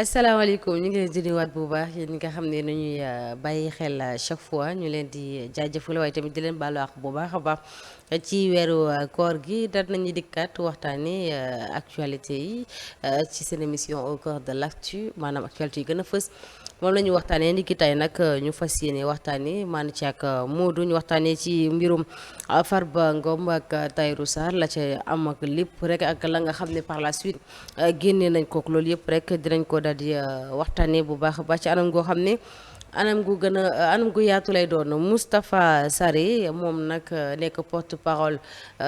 asalaamaaleykum ñu ngi leen di nuyuwaat bu baax yéen ñi nga xam ne nañuy bàyyi xel chaque fois ñu leen di jaajëfal waaye tamit di leen baalu àq bu baax a baax ci weeru koor gi dal nañu dikkaat waxtaane actualité yi ci seen émission au cœur de l'actu maanaam actualité yi gën a fës moom la ñu waxtaanee ni ki tey nag ñu fas yéene waxtaanee maanaam ci ak Modou ñu waxtaanee ci mbirum Farba Ngom ak Tahirou Sarr la ca am ak lépp rek ak la nga xam ne par la suite génnee nañ kook loolu yëpp rek dinañ ko daal di waxtaanee bu baax a baax ci anam goo xam ne anam gu gën a anam gu yaatu lay doon Moustapha Sarré moom nag nekk porte parole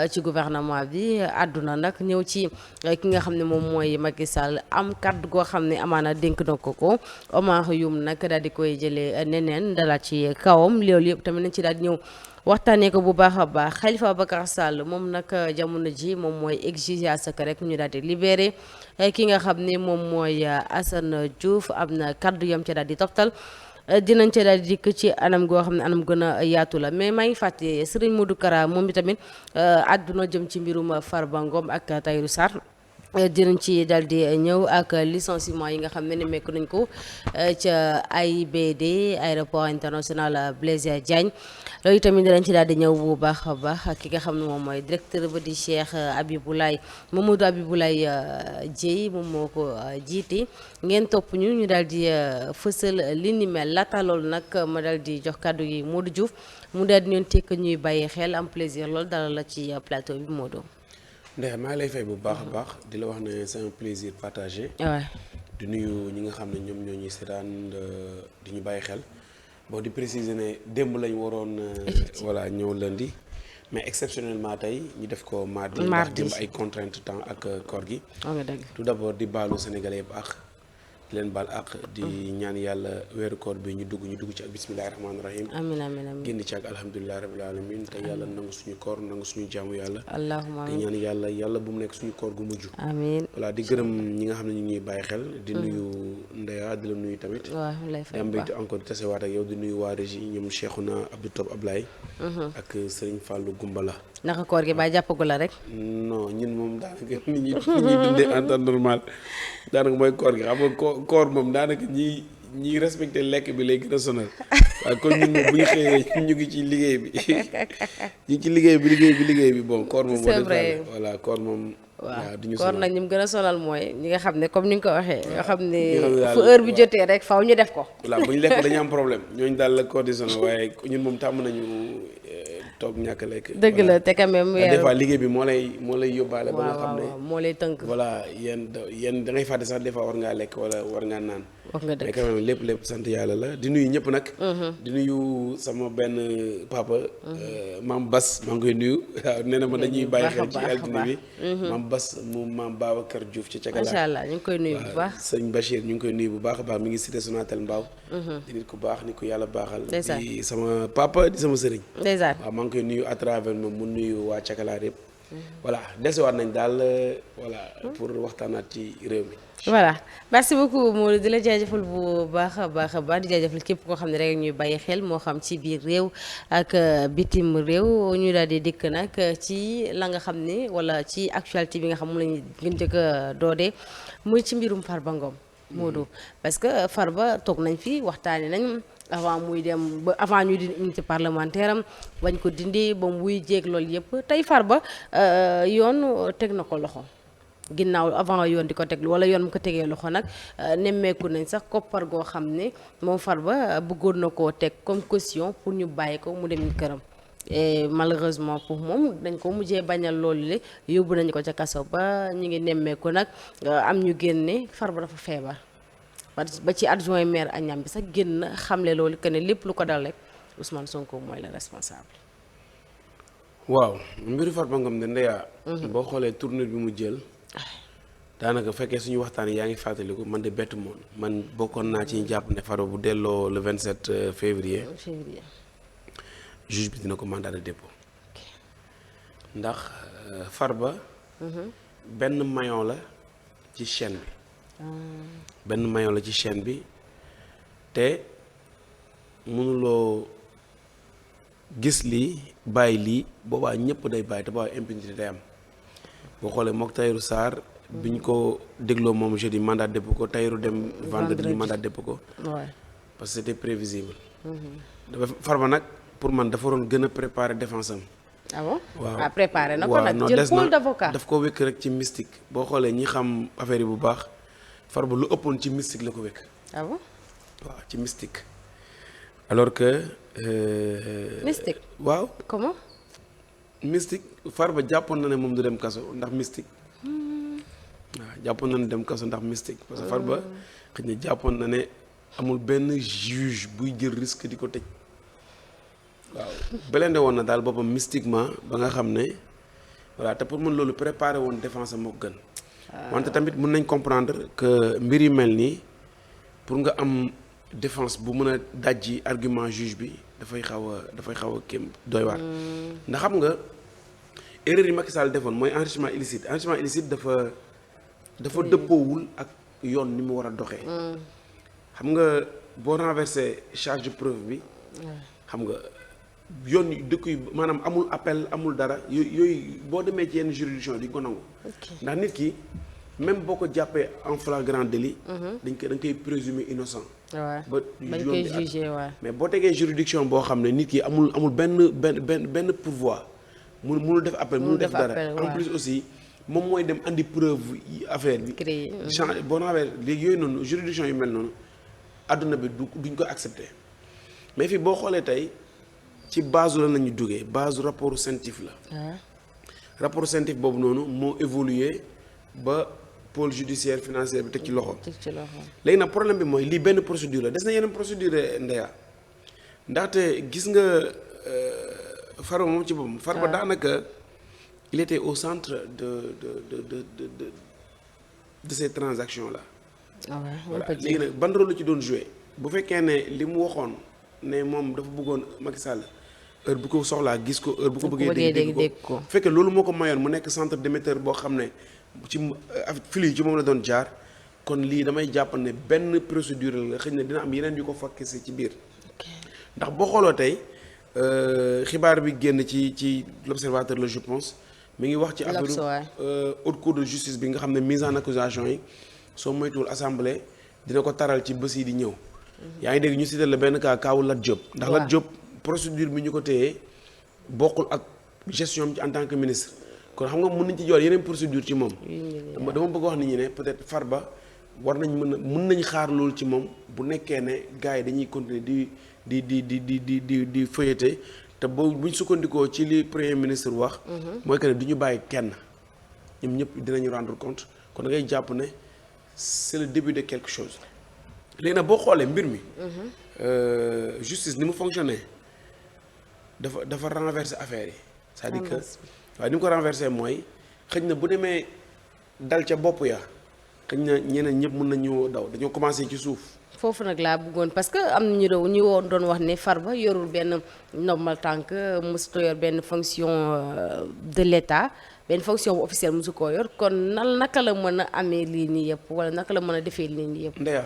ci gouvernement bi àdduna nag ñëw ci ki nga xam ne moom mooy Macky Sall am kàddu goo xam ne amaana dénk na ko Omar Youm nag daal di koy jëlee neneen dalaat ci kawam loolu yëpp tamit nañ ci daal di ñëw waxtaanee ko bu baax a baax Khalifa Ababacar Sall moom nag jamono ji moom mooy exiger à ce que rek ñu daal di libéré ki nga xam ne moom mooy Assane Diouf am na kàddu yam ca daal di toftal dinañ ca daal di dikk ci anam goo xam ne anam gën a yaatu la mais maa ngi fàtte Serigne Modou Kara moom bi tamit àdduna jëm ci mbirum Farba Ngom ak Tahirou Sarr dinañ ci daal di ñëw ak licenciement yi nga xam ne nemmeeku nañ ko ca AIBD aéroport international Blaise Diagne loolu tamit dinañ ci daal di ñëw bu baax a baax ak ki nga xam ne moom mooy directeur ba di Cheikh Abiboulaye Mamadou Abiboulaye Dieye moom moo ko jiite ngeen topp ñu daal di fësal li ni mel laata loolu nag ma daal di jox kàddu yi Modou Diouf mu daal di ñoon tekk ñuy bàyyi xel am plaisir loolu dalal la ci plateau bi Modou. Ndeye maa ngi lay fay bu baax a baax di la wax ne c'est un plaisir partagé. waaw di nuyu ñi nga xam ne ñoom ñoo ñuy seetaan di ñu bàyyi xel bon di préciser ne démb lañ waroon. voilà ñëw lundi mais exceptionnellement tey ñu def ko mardi. ndax démb ay contraintes temps ak koor gi. tout d'abord di baalu Sénégalais yëpp ak di leen baal ak di ñaan yàlla weeru koor bi ñu dugg ci ak bismillahi rahmaani rahim. amiin amiin amiin génn ci ak alhamdulilah rabbil alamin te yàlla nangu suñu koor nangu suñu jaamu yàlla. allahumma di ñaan yàlla bu mu nekk suñu koor gu mujj. amiin voilà di gërëm ñi nga xam ne ñu ngi bàyyi xel. di nuyu Ndeya di la nuyu tamit. waaw lay fay bu baax di am encore tasewaat ak yow di nuyu waa régie ñoom Cheikhouna Abdou Top Ablaye. ak Serigne Fallou Gumbala. naka koor gi ba jàppagu la rek. non ñun moom daanaka nit ñi dundee en temps normal daanaka mooy koor gi xam nga koor moom daanaka ñi respecté lekk bi lay gën a sonal waaye kon ñun moom bu ñu xëyee ñu ngi ci liggéey bi ñu ngi ci liggéey bi bon koor moom. c'est vrai voilà koor moom. waaw du ñu koor nag ñi mu gën a sonal mooy ñi nga xam ne comme ni nga ko waxee. yoo xam ne daal fu heure bi jotee rek faw ñu def ko. voilà bu ñu lekk dañu am problème ñooñu daal la koor di sonal waaye ñun moom tàmm nañu toog ñàkk lekk. dëgg la te quand même. des fois liggéey bi moo lay yóbbaale. ba nga xam ne moo lay tënk. voilà yéen da ngay fàtte sax des fois war ngaa lekk wala war ngaa naan. wax nga dëgg mais quand même lépp sant yàlla la di nuyu ñëpp nag. di nuyu sama benn papa. maam Bas maa ngi koy nuyu. waaw nee na ma dañuy bàyyi xel ci altine bi. maam Bas mu maam Babacar Diouf ci Cagala. macha allah ñu ngi koy nuyu bu baax. sëñ Bachir ñu ngi koy nuyu bu baax a baax mi ngi cité Sonatel Mbaaw. di nit ku baax nit ku yàlla baaxal. di sama papa di sama sëriñ. ndeysaan waaw maa ngi koy nuyu à travers moom mu nuyu waa Cagala yëpp. voilà desewaat nañ daal voilà pour waxtaanaat ci réew mi. voilà merci beaucoup Modou di la jaajëfal bu baax a baax a baax di jaajëfal képp koo xam ne rek ñuy bàyyi xel moo xam ci biir réew ak bitim réew ñu daal di dikk nag ci la nga xam ne wala ci actualité bi nga xam moom lañu gën njëkk a doodee muy ci mbirum Farba Ngom Modou parce que Farba toog nañ fi waxtaane nañ avant muy dem ba avant ñuy dindi immunité parlementaire am bañ ko dindi ba mu wuy jéeg loolu yëpp tey Farba yoon teg na ko loxo ginnaaw avant yoon di ko teg wala yoon mu ko tegee loxo nag nemmeeku nañ sax koppar goo xam ne moom Farba bëggoon na koo teg comme caution pour ñu bàyyi ko mu dem këram et malheureusement pour moom dañ ko mujjee bañal loolu le yóbbu nañu ko ca kaso ba ñu ngi nemmeeku nag am ñu génne Farba dafa feebar ba ci adjoint maire Agnam bi sax génn xamle loolu que ne lépp lu ko dal rek Ousmane Sonko mooy la responsable. waaw mbiru Farba Ngom de Ndeya. boo xoolee tournure bi mu jël. daanaka fekkee suñu waxtaan yaa ngi fàttaliku man de bett moon man bokkoon naa ci jàpp ne Farba bu delloo le 27 février. juge bi dina ko mandat de dépôt. ndax Farba. benn maillon la ci chaîne bi. benn maillon la ci chaîne bi te mënuloo gis lii bàyyi lii boobaa ñëpp day bàyyi te boobaa impunité day am boo xoolee mook Tahirou Sarr bi ñu ko dégloo moom jeudi mandat dépôt ko Tahirou dem vendredi ñu mandat dépôt ko. Ouais. parce que c'était prévisible. dafa Farba nag pour man dafa waroon gën a préparer défense am. Ah bon? waaw Ah, préparé na ko waaw nag non jël des pôle na d'avocat. daf ko wékk rek ci mystique boo xoolee ñi xam affaire yi bu baax Farba lu ëppoon ci mystique la ko wékk. Ah bon? waaw ci mystique alors que. Mystique. waaw Comment? mystique Farba jàppoon na ne moom du dem kaso ndax mystique. waaw jàppoon na ne dem kaso ndax mystique. parce que Farba xëy na jàppoon na ne amul benn juge buy jël risque di ko tëj. waaw belende woon na daal boppam mystiquement ba nga xam ne voilà te pour mën loolu préparer woon défense moo gën. wante tamit mën nañ comprendre que mbir yu mel nii pour nga am défense bu mën a dajji argument juge bi dafay xaw a kéem doy waar. ndax xam nga erreur yi Macky Sall defoon mooy enrichissement illicite dafa dëppoowul ak yoon ni mu war a doxee. xam nga boo renversé charge de preuve bi. xam nga yoon yi dëkk yu maanaam amul appel amul dara yooyu boo demee ci yenn juridiction di ko nangu. ndax nit ki même boo ko jàppee en flagrant délit. dañ koy présumer innocent. waaw ba bañ yoon koy bi jugé waaw. mais boo tegee juridiction boo xam ne nit ki amul benn pourvoi mënul def appel mënul def dara appel, en waaw. plus aussi moom mooy dem andi preuve yi affaire bi. Créé. boo nawee léegi yooyu noonu juridiction yu mel noonu àdduna bi duñ ko accepter mais fii boo xoolee tey ci base la nañu duggee base rapport scientifique la. Ah. rapport scientifique boobu noonu moo évolué ba pôle judiciaire financier bi teg ci loxo. teg ci loxo. léegi nag problème bi mooy lii benn procédure la des na yeneen procédure ndeya ndaxte gis nga Farba moom ci boppam. Farba daanaka il était au centre de ces transactions là. Ah ouais, on voilà peut léegi dire. nag ban rôle la ci doon joué bu fekkee ne li mu waxoon ne moom dafa bëggoon Macky Sall heure bu ko soxlaa gis ko heure bu ko bëggee dégg ko bu fekkee loolu moo ko mayoon mu nekk centre d'émetteur boo xam ne ci flux yi ci moom la doon jaar kon lii damay jàpp ne benn procédure la xëy na dina am yeneen yu ko fakkese ci biir ndax boo xooloo tey xibaar bi génn ci l'observateur la je pense mi ngi wax ci affaire haute cour de justice bi nga xam ne mise en accusation yi soo moytuwul assemblée dina ko taral ci bés yi di ñëw yaa ngi dégg ñu cité la benn kaawu Lat Diop ndax Lat Diop procédure bi ñu ko téyee bokkul ak gestion am ci en tant que ministre kon xam nga mën nañ ci jox yeneen procédure ci moom dama bëgg wax nit ñi ne peut-être Farba war nañ mën nañ xaar loolu ci moom bu nekkee ne gars yi dañuy continuer di feuilleter te buñ sukkandikoo ci li premier ministre wax mooy que ne du ñu bàyyi kenn ñoom ñëpp dinañu rendre compte kon da ngay jàpp ne c'est le début de quelque chose léegi nag boo xoolee mbir mi justice ni mu fonctionner dafa renverser affaire yi c'est-à-dire que waaye ni mu ko renverser mooy xëy na bu demee dal ca bopp ya xëy na ñeneen ñëpp mën nañu daw dañoo commencé ci suuf foofu nag laa bëggoon parce que am na ñu woon doon wax ne Farba yorul benn ndombal tànk mosut yor benn fonction de l'État benn fonction bu officielle mosu koo yor kon naka la mën a amee lii nii yëpp wala naka la mën a defee lii nii yëpp. Ndeya.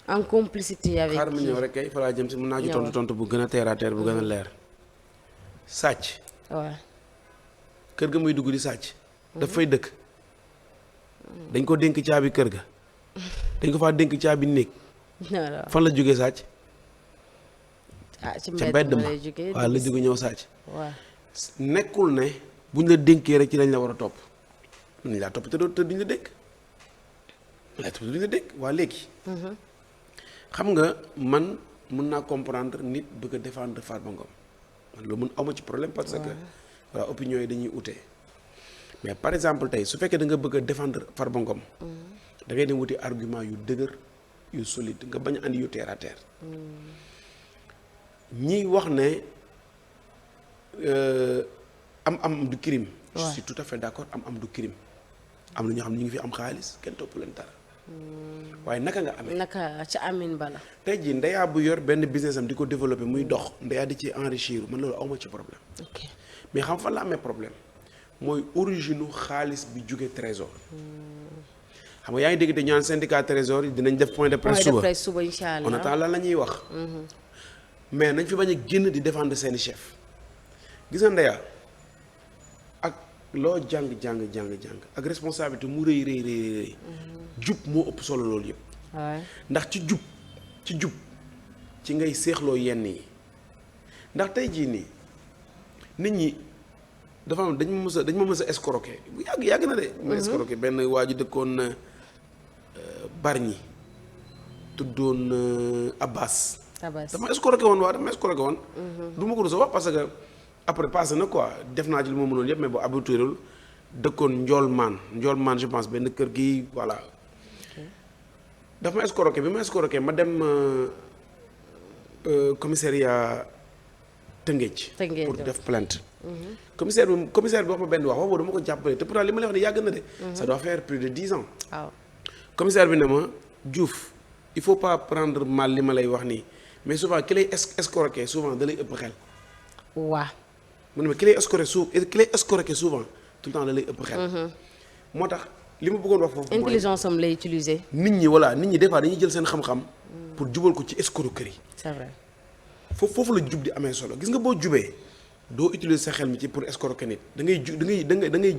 en complicité avec xaar ma ñëw rek kay fa laa jëm si mën naa ci tontu bu gën a terre à terre bu gën a leer. sàcc. waaw. kër ga muy dugg di sàcc. daf fay dëkk. dañ ko dénk caabi kër ga. dañ ko faa dénk caabi néeg. fan la jógee sàcc. ci mbedd ma lay jógee waaw la jóge ñëw sàcc. waaw. nekkul ne buñ la dénkee rek ci lañ la war a topp. mën nañ laa topp te duñ la dénk. duñ la dénk waa léegi. xam nga man mën naa comprendre nit bëgg a défendre Farba Ngom man loolu mën awma ci problème parce que voilà opinion yi dañuy ute mais par exemple tey su fekkee da nga bëgg a défendre Farba Ngom da ngay dem wuti argument yu dëgër yu solide nga bañ a andi yu terre à terre ñiy wax ne am du crime je suis tout à fait d'accord am du crime am na ñoo xam ne ñu ngi fi am xaalis kenn topp leen dara waaye naka nga amee naka ca amin bala tey jii ndeyaa bu yor benn business am di ko développer muy dox ndeyaa di ci enrichir man loolu awma ci problème mais xam fan la amee problème mooy origine xaalis bi jóge trésor xam nga yaa ngi dégg te ñaan syndicat trésor yi dinañ def point de presse suba incha allah on attend lan la ñuy wax mais nañ fi bañ a génn di défendre seeni chef gis nga ndeyaa ak loo jàng ak responsabilité mu rëy jub moo ëpp solo loolu yëpp. ndax ci jub ci ngay seexloo yenn yi ndax tey jii nii nit ñi dafa am dañ ma mës a escroquer bu yàgg na de. ma escroquer benn waa ji dëkkoon Bargny tuddoon Abbas. dama escroquer woon. du ma ko doon sa wax parce que après passé na quoi def naa ci li ma mënoon yëpp mais boo abuturul dëkkoon Njool maan je pense benn kër gi voilà. dafa ma escroquer bi ma escroquer ma dem commissariat Tëngéej pour def plainte. commissaire bi wax ma benn wax boobu dama ko jàppale te pourtant li ma lay wax ne yàgg na de. ça doit faire plus de 10 ans. waaw commissaire bi ne ma Diouf il faut pas prendre mal li ma lay wax nii mais souvent ki lay escroquer souvent da lay ëpp xel. waaw. mu ne ma ki lay escroquer souvent tout le temps da lay ëpp xel. moo tax li ma bëggoon wax foofu. intelligence am lay utiliser. nit ñi des fois dañuy jël seen xam-xam. pour jubal ko ci escroquerie. c'est vrai. foofu la jub di amee solo gis nga boo jubee doo utiliser sa xel mi ci pour escroquer nit da ngay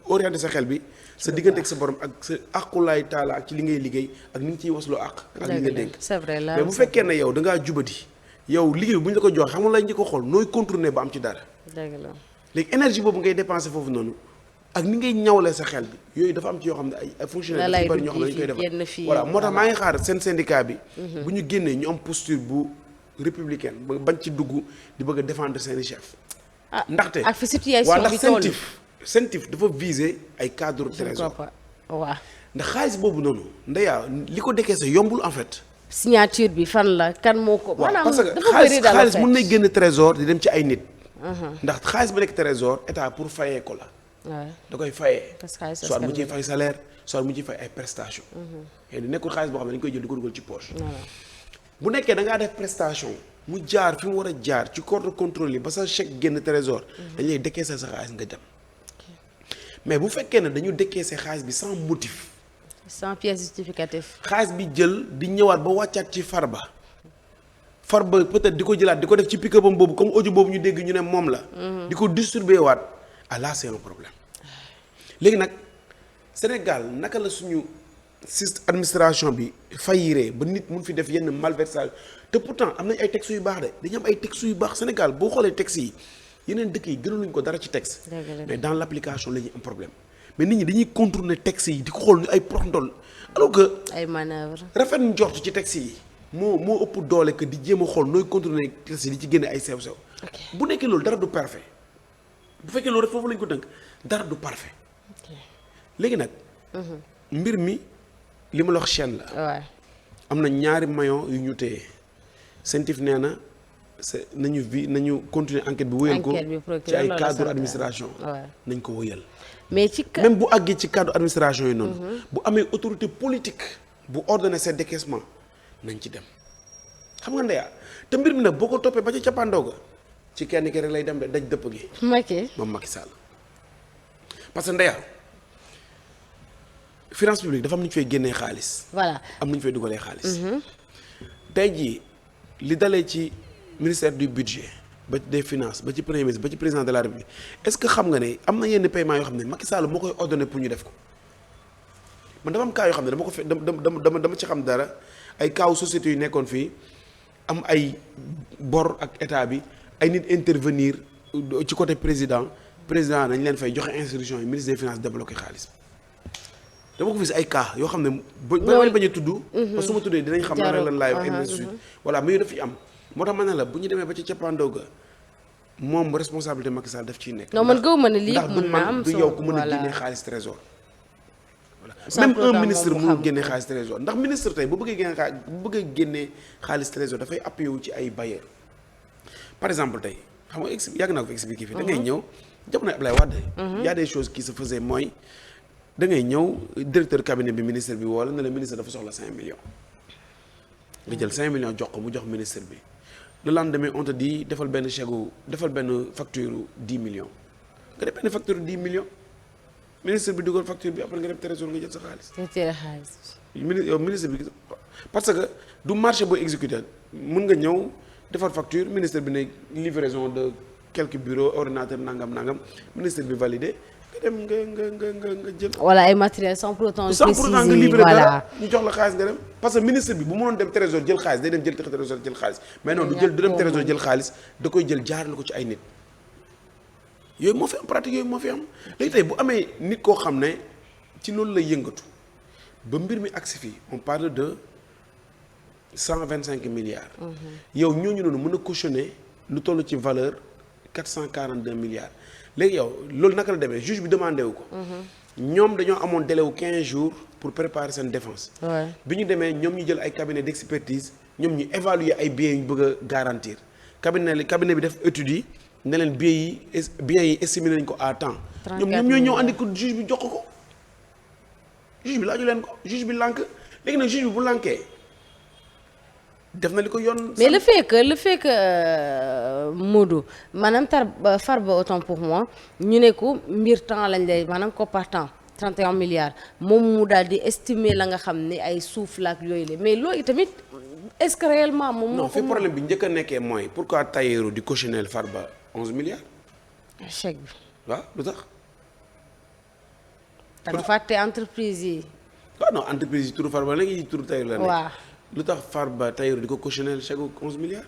orienter sa xel bi sa diggante ak sa borom ak sa aqulaay taala ak ci li ngay liggéey ak ni nga ciy wasloo ak li nga dénk. c'est vrai mais bu fekkee ne yow da ngaa jubadi yow liggéey bu ñu la ko jox xam nga lañ ko xool nooy contourner ba am ci dara. dëgg la léegi énergie boobu ngay dépenser foofu noonu ak ni ngay ñawlee sa xel bi yooyu dafa am ci yoo xam ne ay fonctionnaires yu bari ñoo xam ne dañu koy defal voilà moo tax maa ngi xaar seen syndicat bi. bu ñu génnee ñu am posture bu républicaine ba bañ ci dugg di bëgg a défendre seeni chef. ndaxte ak fi situation bi toll CENTIF dafa viser ay cadre trésor. waaw ndax xaalis boobu noonu ndeyaa li ko dekkee sa yombul en fait. signature bi fan la kan moo ko. maanaam parce que xaalis mën nay génn trésor di dem ci ay nit. ndax xaalis ba nekk trésor état pour fayee ko la. da koy fayee. soit mu ciy fay salaire soit mu ciy fay ay prestations. xëy na nekkul xaalis boo xam ne dañu koy jël di ko dugal ci poche. bu nekkee da ngaa def prestation mu jaar fi mu war a jaar ci corps de contrôle yi ba sa chèque génn trésor. dañ lay décaisser sa xaalis nga dem. mais bu fekkee ne dañu décaisser xaalis bi sans motif. sans pièce justificative. xaalis bi jël di ñëwaat ba wàccaat ci farba peut-être di ko jëlaat di ko def ci pick-up am boobu comme audio boobu ñu dégg ñu ne moom la. di ko distribuer waat là c'est un problème. léegi nag Sénégal naka la suñu administration bi fayiree ba nit mun fi def yenn malversation te pourtant am nañ ay textes yu baax de dañu am ay textes yu baax Sénégal boo xoolee textes yi yeneen dëkk yi gënaluñ ko dara ci texte. mais dans l'application la ñuy am problème. mais nit ñi dañuy contourner textes yi di ko xool ni ay prox ndol alors que. ay manœuvres. rafet njort ci textes yi moo ëpp doole que di jéem a xool nooy contourner textes yi di ci génne ay sew-sew. bu nekkee loolu dara du parfait bu fekkee loolu rek foofu lañ ko tënk dara du parfait. léegi nag. mbir mi li ma la wax chaîne la. waaw am na ñaari maillon yu ñu téye CENTIF nee na nañu continuer enquête bi wëyal ko ci ay cadre administration. nañ ko wëyal. mais ci même bu àggee ci cadre administration yi noonu. bu amee autorité politique bu ordonner ces décaissements nañ ci dem xam nga ndeyaa te mbir mi nag boo ko toppee ba ci cappaandaw ga ci kenn ki rek lay dem de daj dëpp gi. moom Macky Sall parce que ndeyaa finance publique dafa am nu ñu fay génnee xaalis. voilà am nu ñu fay dugalee xaalis. tey jii li dalee ci ministère du budget ba des finances ba ci premier ministre ba ci président de la république est-ce que xam nga ne am na yenn paiement yoo xam ne Macky Sall moo koy ordonné pour ñu def ko man dafa am cas yoo xam ne dama ko fe dama ci xam dara ay cas sociétés yu nekkoon fii am ay bor ak état bi ay nit intervenir ci côté président nañ leen fay joxe instruction yi ministre des finances débloqué xaalis. dama ko gis ay cas yoo xam ne bañ a tudd parce que su ma tuddee dinañ xam lan laay wax ainsi de suite voilà mais daf fi am moo tax ma ne la bu ñu demee ba ci cappaandaw ga moom responsabilité Macky Sall daf ciy nekk. non man gëw ma ne lii ndax du yow ku mën a génne xaalis trésor voilà même un ministre mënul génne xaalis trésor ndax ministre tey bu bëggee génne xaalis trésor dafay appuyé wu ci ay bailleurs par exemple tey xam nga yàgg naa ko fi expliqué fii da ngay ñëw jamono Abdoulaye Wade y a des choses qui se faisaient mooy da ngay ñëw directeur cabinet bi ministre bi woo la ne la ministre dafa soxla 5 millions nga jël 5 millions jox ko mu jox ministre bi le lendemain on te dit defal benn chèque defal benn facture 10 millions nga def benn facture 10 millions ministre bi dugal facture bi après nga def trésor nga jël sa xaalis. yow ministre bi parce que du marché booy exécuté mun nga ñëw defal facture ministre bi ne livraison de quelques bureaux ordinateur nangam ministre bi validé dem nga jël. wala ay matériel sans pour autant nga préciser libéré voilà. dara ñu jox la xaalis nga dem parce que ministre bi bu mënoon dem trésor jël xaalis day dem jël trésor jël xaalis mais non du dem trésor jël xaalis da koy jël jaarale ko ci ay nit yooyu moo fi am pratique yooyu moo fi am léegi tey bu amee nit koo xam ne ci loolu lay yëngatu ba mbir mi agsi fii on parle de 125 milliards. yow ñooñu noonu mën a cautionner lu toll ci valeur 442 milliards léegi yow loolu naka la demee juge bi demandé wu ko. ñoom dañoo amoon délai wu 15 jours pour préparer seen défense. bi ñu demee ñoom ñu jël ay cabinet d'expertise ñoom ñu évaluer ay biens yu ñu bëgg a garantir cabinet bi def études yi ne leen biens yi estimé nañ ko à temps. ñoom ñoo ñëw andi ko juge bi jox ko juge bi laaju leen ko juge bi lànk léegi nag juge bi bu lànkee def na li ko yoon. mais le fait que Modou maanaam Farba autant pour moi ñu ne ko mbir temps lañ lay maanaam koppar temps 31 milliards moom mu daal di estimer la nga xam ne ay suuf la ak yooyu la mais loolu tamit est-ce que réellement moom. non fi problème bi njëkk a nekkee mooy pourquoi Tahirou di cautionner Farba 11 milliards. chèque bi. waaw lu tax. da nga fàtte entreprise yi. waaw non entreprise yi turu Farba léegi turu Tahirou la nekk. waaw lu tax Farba Tahirou di ko cautionner chèque 11 milliards.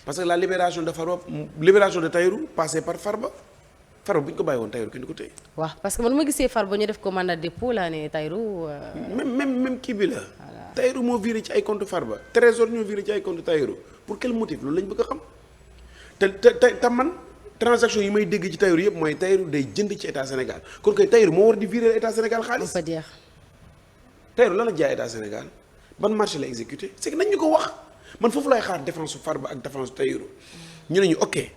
parce que la libération de Farba libération de Tahirou passée par Farba bu ñu ko bàyyi woon Tahirou kenn du ko téye. waaw parce que man ma gisee Farba ñu def ko mandat de dépôt laa ne Tahirou. même kii bi la. Tahirou moo viré ci ay compte Farba Trésor ñoo viré ci ay compte Tahirou pour quel motif loolu lañ bëgg a xam te man transaction yi may dégg ci Tahirou yëpp mooy Tahirou day jënd ci état Sénégal kon kay Tahirou moo war di virer état Sénégal xaalis. fa jeex. Tahirou lan la jaay état Sénégal ban marché la exécuté c'est que nañ ñu ko wax man foofu lay xaar défense su Farba ak défense su Tahirou ñu ne ñu ok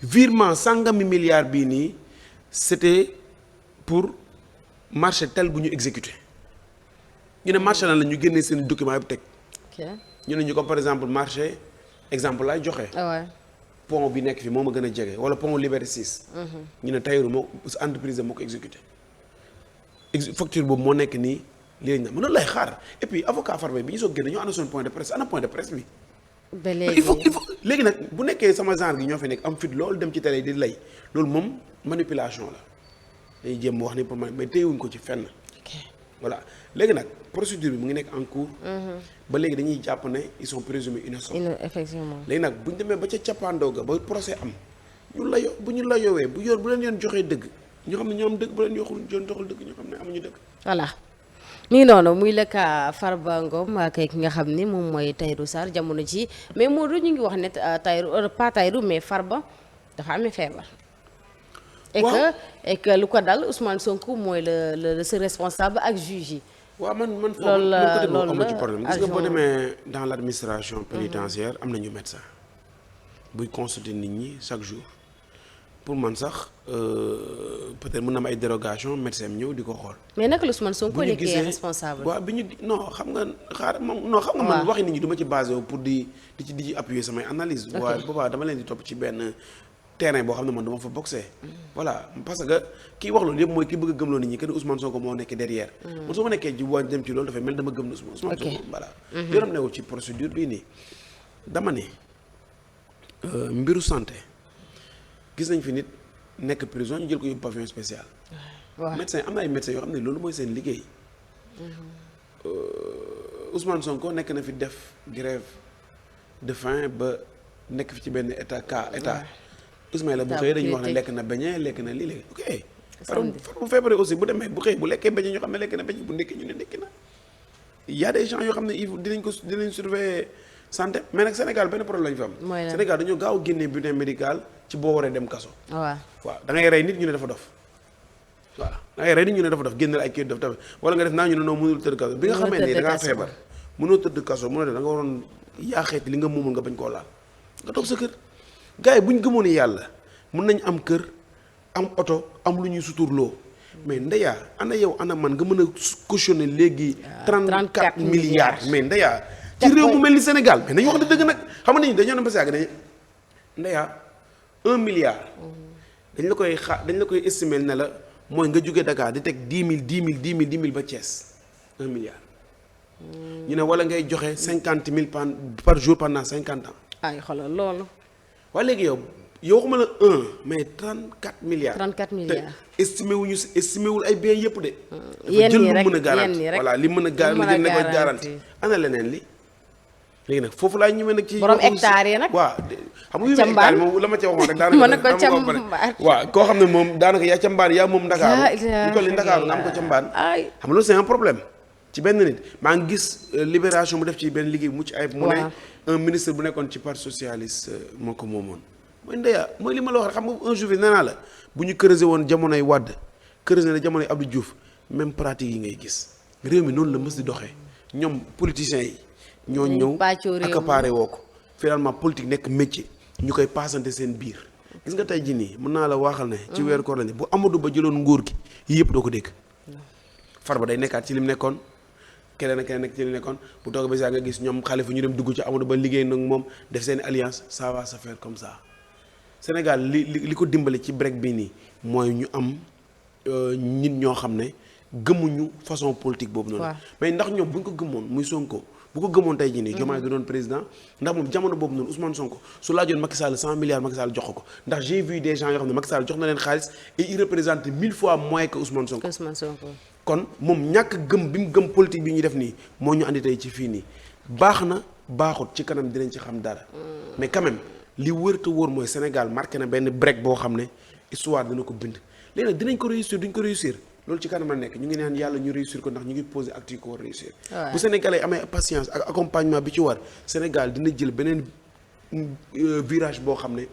virement sangami milliard bii nii c'était pour marché tel bu ñu exécuté ñu ne marché lan la ñu génnee seen document yëpp teg. ñu ne ñu ko par exemple marché exemple laay joxe. pont bi nekk fi moo ma gën a jege wala pont Liberté 6. ñu ne Tahirou moo entreprise moo ko exécuté facture boobu moo nekk nii lii lañ na mën na lay xaar et puis avocat Farba bi ñu soog génne ñoo ànd son point de presse ana point de presse bi. ba léegi il faut léegi nag bu nekkee sama genre gi ñoo fi nekk am fit loolu dem ci télé di lay loolu moom manipulation la dañuy jéem wax ni pour mais téyewuñ ko ci fenn. voilà léegi nag procédure bi mu ngi nekk en cours. ba léegi dañuy jàpp ne ils sont présumés innocents. effectivement léegi nag bu ñu demee ba ca cappaandoo ga ba procès am ñu la bu ñu la yowee bu leen yoon joxee dëgg ñu xam ne ñoo am dëgg bu leen yoxul yoon joxul dëgg ñu xam ne amuñu dëgg. voilà mi ngi noonu muy le cas Farba Ngom ak ki nga xam ni moom mooy Tahirou Sarr jamono ji mais Modou ñu ngi wax ne Tahirou pas Tahirou mais Farba dafa amee feebar. et que lu ko dal Ousmane Sonko mooy le seul responsable ak juge yi. waaw man foofu loolu la ci problème gis nga boo demee dans l'administration pénitentiaire am nañu médecin buy consulter nit ñi chaque jour pour man sax peut-être mën na am ay dérogation médecin am ñëw di ko xool. mais naka la Ousmane Sonko nekkee responsable. waaw bi ñu non xam nga man waxi nit ñi du ma ci basé wu pour di ci appuyer samay analyse waaye boobaa dama leen di topp ci benn terrain boo xam ne man dama fa boxé. voilà parce que kii wax loolu yëpp mooy ki bëgg a gëmloo nit ñi que ni Ousmane Sonko moo nekk derrière. man su ma nekkee ji waa dem ci loolu dafay mel dama gëm ne Ousmane Sonko voilà. yoonam newul ci procédure bii nii dama ne mbiru santé gis nañ fi nit nekk prison ñu jël ko yóbbu pavillon spécial. waaw médecin am na ay médecins yoo xam ne loolu mooy seen liggéey. Ousmane Sonko nekk na fi def grève de faim ba nekk fi ci benn état. Ismaïla bu xëyee dañuy wax ne lekk na beñe lekk na lii léegi ok. far bu feebaree aussi bu demee bu xëyee bu lekkee beñe ñoo xam ne lekk na beñe bu ndekki ñu ne ndekki na. y a des gens yoo xam ne dinañ surveiller santé mais nag Sénégal benn problème lañu fi am. Sénégal dañoo gaaw a génnee bulletin médical ci boo waree dem kaso. waaw da ngay rey nit ñu ne dafa dof. voilà da ngay rey nit ñu ne dafa dof génneel ay kii dof tamit wala nga def naa ñu ne non mënul tëdd kaso bi nga xamee ne da ngaa feebar mënoo tëdd kaso mënoo def da nga waroon yaaxeeti li nga moomul nga bañ koo laal nga toog sa kër gars yi bu ñu gëmoon yàlla mën nañ am kër am oto am lu ñuy suturloo mais ndeyaa ana yow ana man nga mën a cautionner léegi 34 milliards mais ndeyaa ci réew mu mel ni Sénégal mais nañu wax dëgg nag xam nga dañoo dem ba si yàgg dañ ndeyaa 1 milliard dañ la koy estimer ne la mooy nga jóge Dakar di teg 10 000 ba Thiès 1 milliard ñu ne wala ngay joxe 50 000 par jour pendant 50 ans ay xoolal loolu waaye léegi yow yow waxuma la 1 mais 34 milliards. 34 milliards te estimé wul ay biens yëpp de. yenn jël yi lu rek mën a garanti voilà li mën a garanti li nekk garanti ana leneen li. léegi nag foofu laa ñëwee nag ci borom hectare yi nag waaw xam nga yu hectare moom la ma ca waxoon rek daanaka waaw koo xam ne moom daanaka yaa ca mbaan yaa moom Ndakaaru ñu toll ni Ndakaaru nga am ko ca mbaan xam nga loolu c'est un problème ci benn nit maa ngi gis Libération mu def ci benn liggéey bu mucc ayib mu ne un ministre bu nekkoon ci parti socialiste moo ko moomoon mooy ndeya mooy li ma la wax rek xam nga un jour nee naa la bu ñu creuser woon jamonoy Wade creuser na jamonoy Abdou Diouf même pratique yi ngay gis réew mi noonu la mës di doxee ñoom politiciens yi ñoo ñëw accaparé woo ko finalement politique nekk métier ñu koy paasante seen biir gis nga tey jii nii mën naa la waaxal ne ci weeru koor la ne bu Amadou Ba jëloon nguur gi yii yëpp doo ko dégg Farba day nekkaat ci lim nekkoon keneen ak keneen nekk ci lim nekkoon bu toog ba saa nga gis ñoom Khalifa ñu dem dugg ci Amadou Ba liggéey nag moom def seen alliance ça va se faire comme ça Sénégal li ko dimbale ci break bii nii mooy ñu am nit ñoo xam ne gëmuñu façon politique boobu noonu mais ndax ñoom bu ñu ko gëmoon muy Sonko bu ko gëmoon tey jii nii Diomaye du doon président ndax moom jamono boobu noonu Ousmane Sonko su laajoon Macky Sall 100 milliards Macky Sall jox ko ndax j'ai vu des gens yoo xam ne Macky Sall jox na leen xaalis et il représente 1000 fois moins que Ousmane Sonko. kon moom ñàkk gëm bi mu gëm politique bi ñuy def nii moo ñu andi tey ci fii nii baax na baaxut ci kanam dinañ ci xam dara mais quand même li wër te wóor mooy Sénégal marqué na benn break boo xam ne histoire dina ko bind léegi nag dinañ ko réussir duñ ko réussir loolu ci kanam la nekk ñu ngi naan yàlla ñu réussir ko ndax ñu ngi poser acte yi ko war réussir bu Sénégalais amee patience ak accompagnement bi ci war Sénégal dina jël beneen virage boo xam ne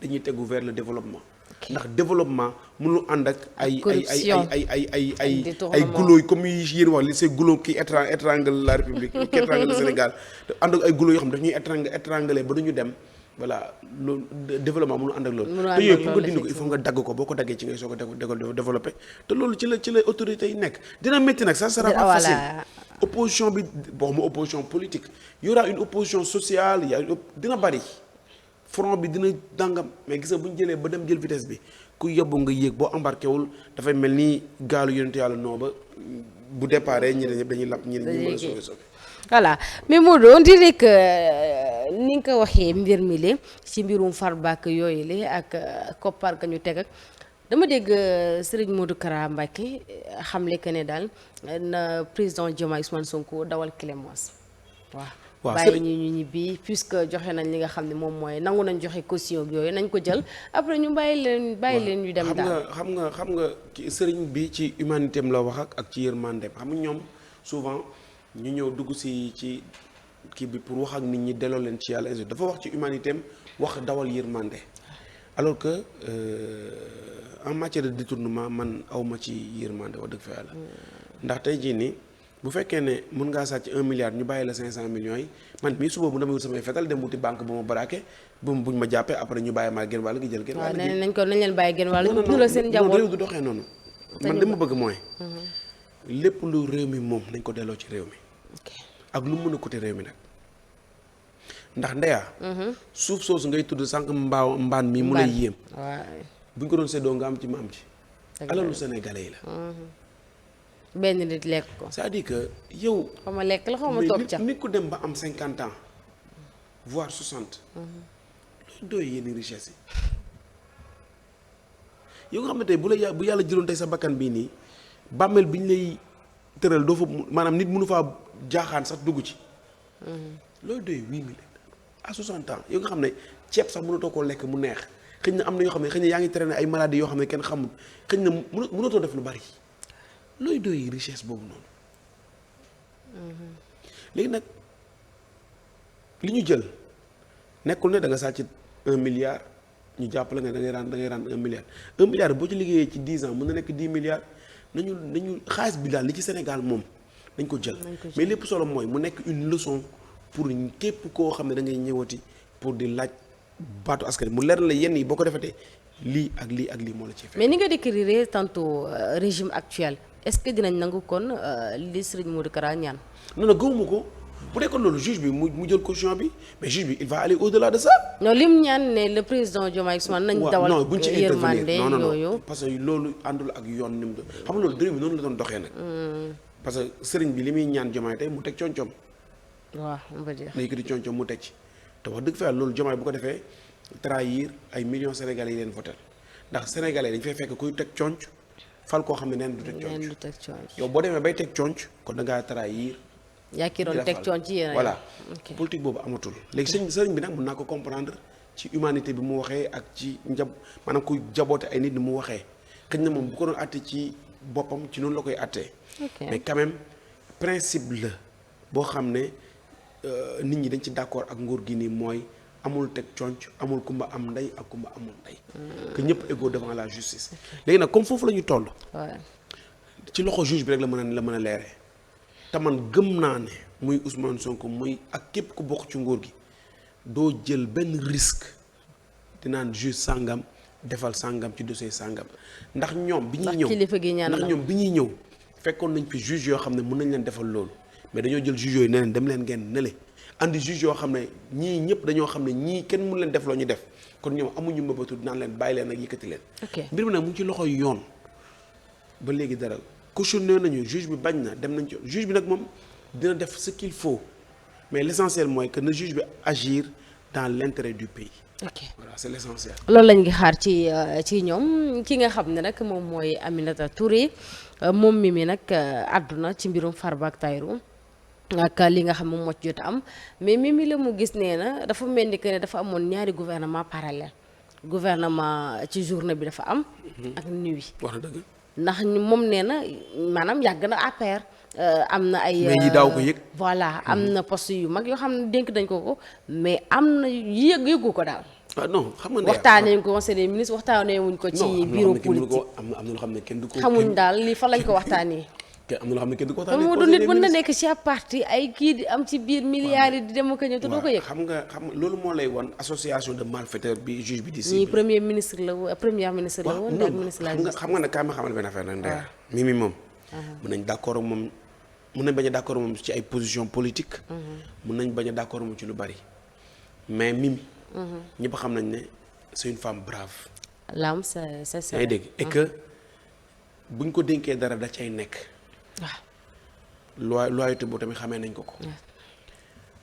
dañuy tegu vers le développement ndax développement mënul ànd ak ay goulot comme yi yéen wax li c'est goulot qui étrangle la République qui étrangle le Sénégal te ànd ak ay goulot yoo xam ne daf ñuy étrangler ba duñu dem voilà loolu développement mënu ànd ak loolu te yooyu pour nga dindi ko il faut nga dagg ko boo ko daggee ci ngay soo ko développé te loolu ci la autorités yi nekk dina métti nag ça sera pas facile opposition bi boo xam opposition politique y aura une opposition sociale dina bari front bi dina dàngam mais gis nga bu ñu jëlee ba dem jël vitesse bi ku yóbbu nga yéeg boo embarqué wul dafay mel ni gaalu yonent yàlla noo ba bu déparé ñi ñëpp dañuy lap ñi mën a sauver voilà mais Modou on dirait que ni nga ko waxee mbir mi le ci mbirum Farba ak yooyu le ak koppar ga ñu teg ak dama dégg Serigne Modou Kara Mbacké xamle que ne daal na président Diomaye Ousmane Sonko dawal clémence waaw bàyyi ñu ñibbi puisque joxe nañ li nga xam ne moom mooy nangu nañ joxe caution yooyu nañ ko jël après ñu bàyyi leen ñu dem daal xam nga sëriñ bi ci humanité am la wax ak ci yërmandeem xam nga ñoom souvent ñu ñëw dugg si ci kii bi pour wax ak nit ñi delloo leen ci yàlla dafa wax ci humanité am wax dawal yërmande alors que en matière de détournement man awma ci yërmande wax dëgg fa yàlla ndax tey jii nii bu fekkee ne mën ngaa sàcc 1 milliard ñu bàyyi la 500 millions yi man mii suba bu damay wut samay fetal dem wuti banque bu ma braqué buñ ma jàppee après ñu bàyyi maa genn wàll gi jël genn wàll gi nañ leen bàyyi genn wàll ñu la seen njaboot réew du doxee noonu man dama bëgg mooy lépp lu réew mi moom nañ ko delloo ci réew mi ak lu mën a coûter réew mi nag ndax ndeyaa suuf soosu ngay tudd sànq mbaan mi mu lay yéem buñ ko doon séddoo nga am ci ma am ci alalu sénégalais yi la benn nit lekk ko c'est-à-dire que yow xaw ma lekk la xaw ma toog ca nit ku dem ba am 50 ans voire 60 loolu doy yenn richesse yi yow nga xam ne tey bu yàlla jëloon tey sa bakkan bii nii bàmmeel bi ñu lay tëral doo fa maanaam nit mënu faa jaaxaan sax dugg ci loolu doy 8 000 à 60 ans yow nga xam ne ceeb sax mënatoo koo lekk mu neex xëy na am na yoo xam ne xëy na yaa ngi traîner ay maladies yoo xam ne kenn xamul xëy na mënatoo def lu bari looy doy richesse boobu noonu léegi nag li ñu jël nekkul ne da nga sàcc 1 milliard ñu jàpp la nga da ngay rendre 1 milliard 1 milliard boo ci liggéeyee ci 10 ans mën na nekk 10 milliards nañu xaalis bi daal li ci Sénégal moom dañ ko jël mais lépp solo mooy mu nekk une leçon pour képp koo xam ne da ngay ñëwati pour di laaj baatu askan mu leer la yenn yi boo ko defatee lii ak lii ak lii moo la ci fekk. mais ni nga décrire tantôt régime actuel est-ce que dinañ nangu kon li Serigne Modou Kara ñaan. non gëwuma ko bu dee kon loolu juge bi mu jël caution bi mais juge bi il va aller au-delà de ça. non lim ñaan ne le président Diomaye Ousmane nañ dawal non buñ ci intervenir non yooyu parce que loolu àndul ak yoon ni mu doon xam nga loolu réew mi noonu la doon doxee nag. parce que Serigne bi li muy ñaan Diomaye tey mu teg coñcoom. waaw on va dire. léegi di coñcoom mu teg ci te wax dëgg fa yàlla loolu Diomaye bu ko defee trahir ay millions sénégalais yi leen voté ndax sénégalais dañ fay fekk kuy teg conc fal koo xam ne neen du teg conc yow boo demee bay teg conc kon da ngaa trahir. yaa ki doon teg conc yéen voilà politique boobu amatul léegi sëriñ bi nag mën naa ko comprendre ci humanité bi mu waxee ak ci maanaam ku jaboote ay nit ni mu waxee xëy na moom bu ko doon àtte ci boppam ci noonu la koy àttee mais quand même principe la boo xam ne nit ñi dañ ci d'accord ak nguur gi nii mooy amul teg conc amul kumba am ndey ak kumba amul ndey que ñëpp égaux devant la justice léegi nag comme foofu la ñu toll ci loxo juge bi rek la mën a leeree te man gëm naa ne muy Ousmane Sonko muy ak képp ku bokk ci nguur gi doo jël benn risque dinaan juge sàngam defal sàngam ci dossier sàngam ndax ñoom bi ñuy ñëw fekkoon nañ fi juge yoo xam ne mën nañ leen defal loolu mais dañoo jël juge yooyu ne leen dem leen ngeen nële andi juge yoo xam ne ñii ñëpp dañoo xam ne ñii kenn mënu leen def loo ñu def kon ñoom amuñu mbëbatu dinaan leen bàyyi leen ak yëkkati leen mbir mi nag mu ngi ci loxoy yoon ba léegi dara cautionné nañu juge bi bañ na dem nañ ci juge bi nag moom dina def ce qu'il faut mais l'essentiel mooy que na juge bi agir dans l'intérêt du pays. Voilà c'est l'essentiel. loolu lañ ngi xaar ci ñoom ki nga xam ne nag moom mooy Aminata Touré moom mi nag àdduna ci mbirum Farba ak Tahirou ak li nga xam moom moo ci jot am mais Mimi la mu gis nee na dafa mel ni que ne dafa amoon ñaari gouvernement parallèle gouvernement ci journée bi dafa am. ak nuit. wax na dëgg. ndax moom nee na maanaam yàgg na APR. am na ay mais ñi daaw ko yëg. voilà am na poste yu mag yoo xam ne dénk dañ ko mais am na yëgu ko daal. non xam nga waxtaanee wuñ ko conseil des ministres waxtaanee wuñ ko. ci bureau politique am na loo xam ne kenn du ko. xamuñ daal lii fan lañ ko waxtaanee. am na loo xam ne kenn du ko waxtaanee. moo du nit mën na nekk ci ab parti ay kii di am ci biir milliards yi di dem ak ñëw te doo ko yëg. xam nga loolu moo lay wan association de malfaiteurs bi juge bi di. ñii premier ministre la woon premier ministre la woon. ak ministre la justice xam nga ne kaay ma xamal benn affaire nag Ndeye Mimi moom. mën nañ d'accord ak moom. mën nañ bañ a d'accord moom ci ay position politique. mën nañ bañ a d'accord moom ci lu bari mais Mimi. ñëpp xam nañ ne c'est une femme brave. l'âme c'est ça. yaa ngi dégg et que buñ ko dénkee dara da cay nekk. waaw loyauté boobu tamit xamee nañ ko.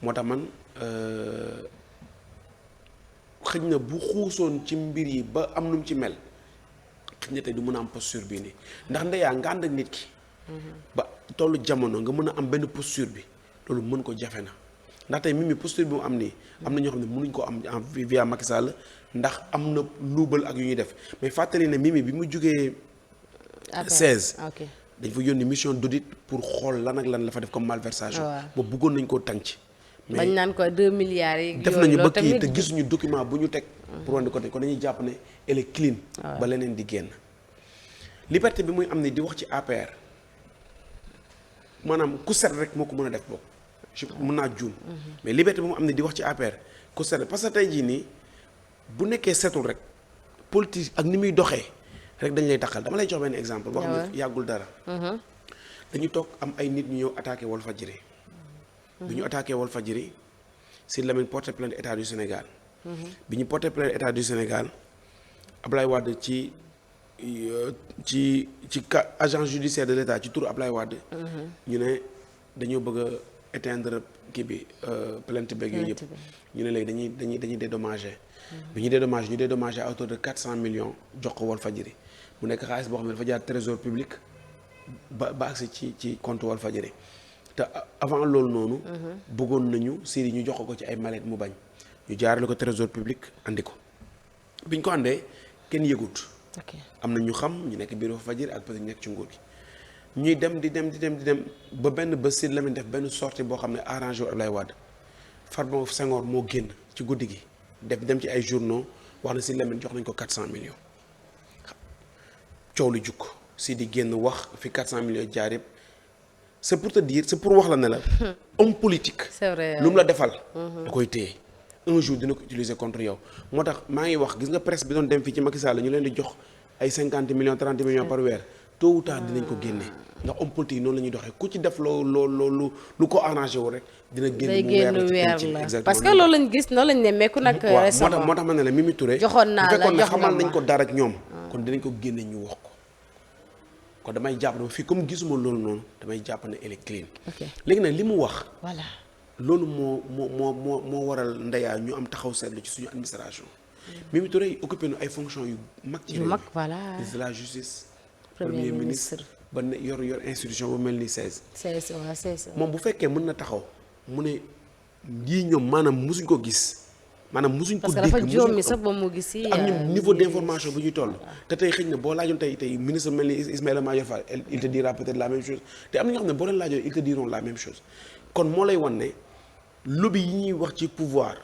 moo tax man xëj na bu xuusoon ci mbir yi ba am nu mu ci mel xëj na tey du mën a am posture bii nii ndax ndeyaa nga ànd ak nit ki. ba tollu jamono nga mën a am benn posture bi loolu mën ko jafe na ndax tey Mimi posture bi mu am nii am na ñoo xam ne mënuñ ko am via Macky Sall ndax am na luubal ak yu ñuy def mais fàttali ne Mimi bi mu jugee 16 dañ fa yónni mission d'audit pour xool lan ak lan la fa def comme malversation boobu bëggoon nañ koo tànc mais bañ naan ko 2 milliards yi def nañu ba kii te gisuñu document bu ñu teg pour wane ko kon dañuy jàpp ne elle est clean ba leneen di génn liberté bi muy am ni di wax ci APR maanaam ku set rek moo ko mën a def boobu mën naa juum mais liberté bi mu am ne di wax ci APR ku set rek parce que tey jii nii bu nekkee setul rek politique ak ni muy doxee rek dañ lay taxal dama lay jox benn exemple boo xam ne yàggul dara dañu toog am ay nit ñu ñëw attaqué Walfadjri bi ñu attaqué Walfadjri Sidy Lamine porté plainte état du Sénégal bi ñu porté plainte état du Sénégal Ablaye Wade ci agence judiciaire de l'État ci turu Ablaye Wade ñu ne dañoo bëgg a éteindre kii bi plainte beeg yooyu yëpp ñu ne léegi dañuy dédommager bi ñu dédommagé à hauteur de 400 millions jox ko Walfadjri mu nekk xaalis boo xam ne dafa jaar trésor public ba agsi ci compte Walfadjri te avant loolu noonu bëggoon nañu Sidy ñu jox ko ci ay mallette mu bañ ñu jaarale ko trésor public andi ko biñ ko àndee kenn yëgut am na ñu xam ñu nekk biir Walfadjri ak peut-être ñu nekk ci nguur gi ñuy dem di dem ba benn ba Sidy Lamine def benn sortie boo xam ne arrangé wu Ablaye Wade Farba Senghor moo génn ci guddi gi dem ci ay journaux wax na Sidy Lamine jox nañ ko 400 millions coow lu jukk Sidy génn wax fi 400 millions jaar yëpp c'est pour te dire c'est pour wax la ne la homme politique c'est vrai lu mu la defal da koy téye un jour dina ko utiliser contre yow moo tax maa ngi wax gis nga presse bi doon dem fii ci Macky Sall ñu leen di jox ay 50 millions 30 millions par weer tôt ou tard dinañ ko génne ndax homme politique noonu la ñuy doxee ku ci def lu ko arrangé wu rek dina génn mu weer la parce que loolu lañ gis noonu lañ ne mekku nag moo tax ma ne la Mimi Touré joxoon naa la fekkoon ne xamal nañ ko dara ak ñoom kon dinañ ko génne ñu wax ko kon damay jàpp ne fii comme gisuma loolu noonu damay jàpp ne elle est clean léegi nag li mu wax voilà loolu moo waral ndeyaa ñu am taxaw seetlu ci suñu administration Mimi Touré occupé na ay fonctions yu mag ci réew mi voilà ministre de la justice premier ministre ba ne yor institution bu mel ni 16 moom bu fekkee mën na taxaw mu ne lii ñoom maanaam musuñ ko gis maanaam musuñ ko dégg parce que dafa jommi sax ba mu gis yi ak ñun niveau d'information bu ñuy toll te tey xëy na boo laajoon tey ministre mel ni Ismaïla Madior Fall il te dira peut-être la même chose te am na ñoo xam ne boo leen laajoon ils te diront la même chose kon moo lay wan ne lobby yi ñuy wax ci pouvoir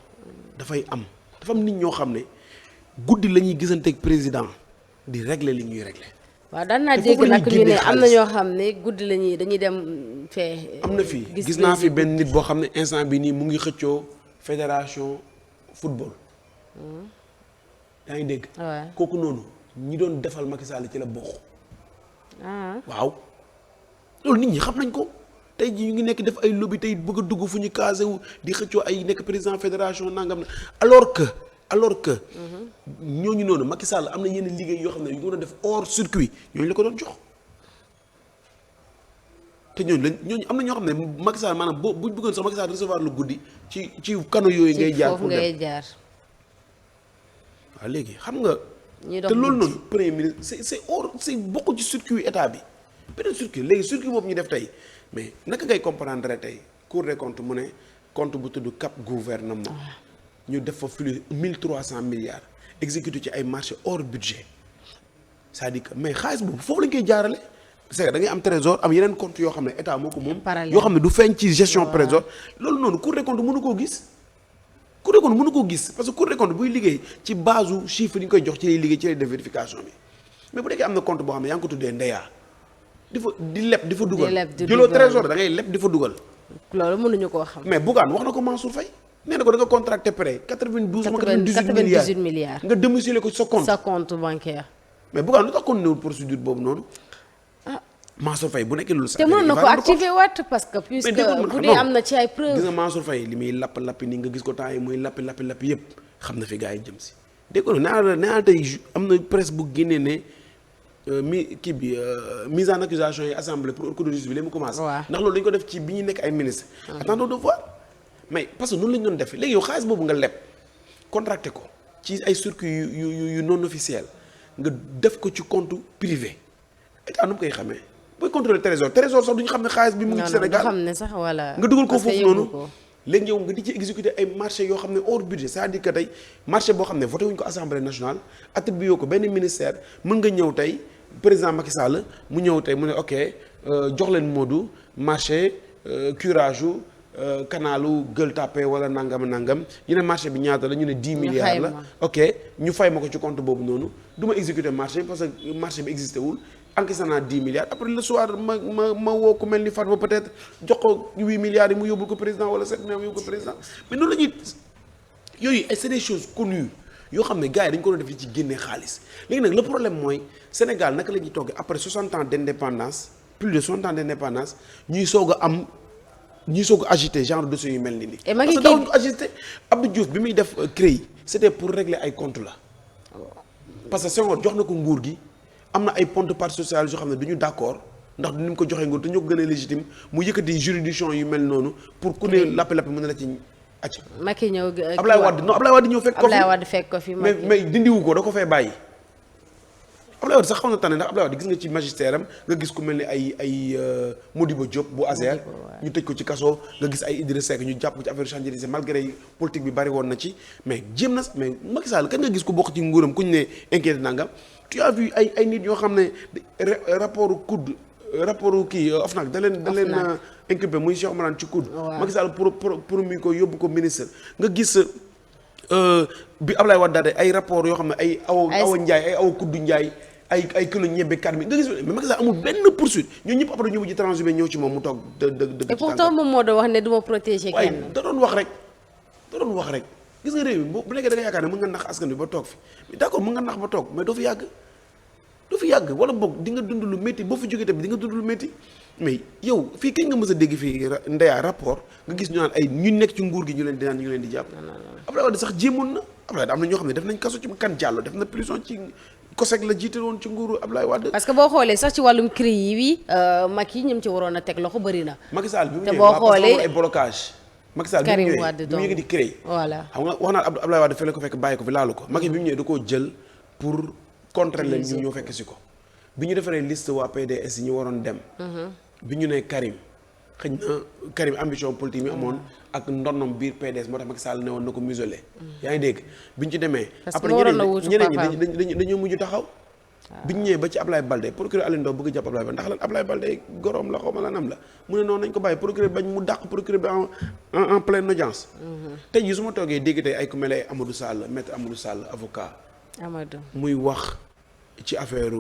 dafay am dafa am nit ñoo xam ne guddi la ñuy gisanteeg président di régler li ñuy régler. waaw daan naa dégg nag ñu ne am na ñoo xam ne guddi la ñuy dañuy dem fee. am na fii gis naa fi benn nit boo xam ne instant bi nii mu ngi xëccoo fédération football. yaa ngi dégg. kooku noonu ñi doon defal Macky Sall ci la bokk. waaw loolu nit ñi xam nañ ko. tey jii ñu ngi nekk def ay lobby tey bëgg a dugg fu ñu casé wu di xëccoo ay nekk président fédération nangam na alors que ñooñu noonu Macky Sall am na yenn liggéey yoo xam ne yu ko doon def hors circuit ñooñu la ko doon jox te ñooñu am na ñoo xam ne Macky Sall maanaam boo bu bëggoon sax Macky Sall recevoir lu guddi ci canaux yooyu ngay jaar pour dem waaw léegi xam nga te loolu noonu premier ministre c'est hors c'est bokk ci circuit état bi beneen circuit léegi circuit boobu ñu def tey mais naka ngay comprendre tey Cour des comptes mu ne compte bu tudd cap gouvernement ñu def fa flux 1300 milliards exécuté ci ay marché hors budget c'est-à-dire que mais xaalis boobu foofu lañ koy jaarale c'est que da ngay am trésor am yeneen compte yoo xam ne état moo ko moom yoo xam ne du feeñ ci gestion trésor loolu noonu Cour des comptes mënu koo gis Cour des comptes mënu koo gis parce que Cour des comptes buy liggéey ci base u chiffre yi ñu koy jox ci lay liggéey ci lay def vérification bi mais bu nekkee am na compte boo xam ne yaa ngi ko tuddee ndeyaa di leb di fa dugal jëloo trésor da ngay leb di fa dugal loolu mënuñu koo xam mais Bougane wax na ko Mansour Faye nee na ko da nga contracté prêt 98 milliards nga domicilier ko sa compte bancaire mais Bougane lu tax continué wul procédure boobu noonu Mansour Faye bu nekkee loolu sax te mën na ko activé waat parce que puisque bu dee am na ci ay preuve gis nga Mansour Faye li muy lappi nii nga gis ko temps yi muy lappi yëpp xam na fi gars yi jëm si dégg nga nee naa tey am na presse bu génnee ne mise en accusation yi assemblée pour cour de justice bi léegi mu commencé ndax loolu dañu ko def ci bi ñuy nekk ay ministre attendons de voir mais parce que noonu la ñu doon defee léegi yow xaalis boobu nga leb contracté ko ci ay circuit yu non officiel nga def ko ci compte privé état nu mu koy xamee booy contrôler trésor sax duñu xam ne xaalis bi mu ngi ci Sénégal xam ne sax voilà nga dugal ko foofu noonu léegi yow nga di ci exécuter ay marché yoo xam ne hors budget c'est-à-dire que tey marché boo xam ne voté wuñu ko assemblée nationale attribué ko benn ministère mën nga ñëw tey président Macky Sall mu ñëw tey mu ne ok jox leen Modou marché curage u canalu Gueule Tapée wala nangam ñu ne marché bi ñaata la ñu ne 10 milliards la ok ñu fay ma ko ci compte boobu noonu du ma exécuter marché parce que marché bi existé wul encaissé naa 10 milliards après le soir ma woo ko mel ni Fatma peut-être jox ko 8 milliards yi mu yóbbul ko président wala 7 milliards mu yóbbul ko président mais noonu la ñuy yooyu c'est des choses connues yoo xam ne gars yi dañu ko doon def ci génnee xaalis léegi nag le problème mooy Sénégal naka la ñuy toggee après 60 ans d'indépendance plus de 60 ans d'indépendance ñuy soog a agité genre dossier yu mel ni nii. parce que dawuñu ko agité Abdou Diouf bi muy def CREI c'était pour régler ay comptes la parce que Senghor jox na ko nguur gi am na ay pontes parties sociales yoo xam ne du ñu d'accord ndax du ñu ko joxee nguur te ñoo ko gën a légitime mu yëkkati juridiction yu mel noonu pour ku ne lappi mën na la ci acc. Macky ñëw Ablaye Wade ñëw fekk ko fi mais dindiwu ko da ko fee bàyyi. Ablaye Wade sax xam na tane ndax Ablaye Wade gis nga ci magistère am nga gis ku mel ni ay Modibo Diop bu ASER ñu tëj ko ci kaso nga gis ay Idrissa Seck ñu jàpp ko ci affaire changerisé malgré politique bi bari woon na ci mais jéem na mais Macky Sall kan nga gis ku bokk ci nguuram ku ñu ne inquiété nangam tu as vu ay nit yoo xam ne rapport kii OFNAC da leen inculpé muy Cheikh Oumar ci COUD Macky Sall pour mi ko yóbbu ko ministre nga gis bi Ablaye Wade daal ay rapport yoo xam ne ay awa Ndiaye ay awa Kuddu Ndiaye ay kilo ñebe 4000 nga gis mais Macky Sall amul benn poursuite ñoo ñëpp après ñu mujj transhumé ñëw ci moom mu toog dëgg et pourtant moom moo doon wax ne du ma protéger kenn da doon wax rek gis nga réew mi bu nekkee da nga yaakaar ne mën nga nax askan bi ba toog fi mais d'accord mën nga nax ba toog mais doo fi yàgg wala boog di nga dund lu métti boo fi jógee tamit di nga dund lu métti mais yow fii kañ nga mës a dégg fii ndeyaa rapport nga gis ñu naan ay ñu nekk ci nguur gi ñu leen di jàpp Abdoulaye Wade sax jéemoon na Abdoulaye Wade am na ñoo xam ne def nañ kaso ci kan Diallo def na prison ci COSEC la jiite woon ci nguuru Abdoulaye Wade parce que boo xoolee sax ci wàllum CREI yi Macky ñim ci waroon a teg loxo bëri na Macky Sall bi mu ñëwee waa parce que ay blocage Macky Sall bi mu ñëwee bi mu yëg di créé voilà xam nga wax naa Abdoulaye Wade fële ko fekk bàyyi ko fi laalu ko Macky bi mu ñëwee da koo jël pour contrer leen ñu ñoo fekk si ko bi ñu defaree liste waa PDS yi ñu waroon dem bi ñu ne Karim xëy na Karim ambition politique mi amoon ak ndonnom biir PDS moo tax Macky Sall ne woon na ko muselé yaa ngi dégg bi ñu ci demee après ñeneen ñi dañoo mujj taxaw bi ñu ñëwee ba ci Ablaye Balde procureur Aliou Ndao bëgg jàpp Ablaye Balde ndax lan Ablaye Balde goroom la xaw ma lanam la mu ne noonu nañ ko bàyyi procureur bañ mu dàq procureur bi en pleine audience tey jii su ma toogee dégg tey ay ku mel ay Amadou Sall maître Amadou Sall avocat muy wax ci affaire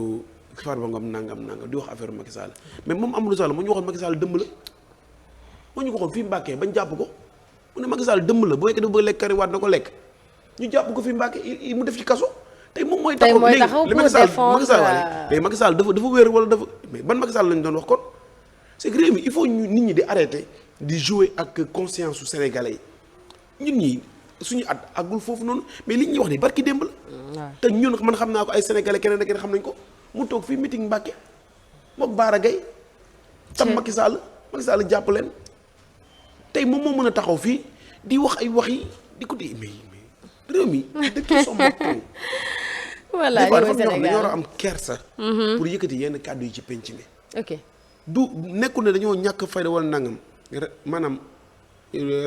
Farba Ngom nangam di wax affaire Macky Sall mais moom Amadou Sall moo ñu waxoon Macky Sall dëmb la moo ñu ko waxoon fii Mbàkke bañ jàpp ko mu ne Macky Sall dëmb la bu fekkee dafa bëgg lekk Karim Wade na ko lekk ñu jàpp ko fii Mbàkke mu def ci kaso tey moom mooy taxaw léegi Macky Sall dafa wéer wala dafa mais ban Macky Sall lañu doon wax kon c'est que réew mi il faut ñu nit ñi di arrêter di jouer ak conscience su sénégalais yi ñun ñi suñu at àggul foofu noonu mais li ñuy wax ni barki démb la te ñun man xam naa ko ay sénégalais keneen ak keneen xam nañ ko mu toog fii meeting Mbàkke mook Baara Gaye tam Macky Sall jàpp leen tey moom moo mën a taxaw fii di wax ay wax yi di ko di mais réew mi dëkk somb voilà dañoo war a am kersa pour yëkkati yenn kàddu yi ci penc mi ok du nekkul ne dañoo ñàkk fayda wala nangam maanaam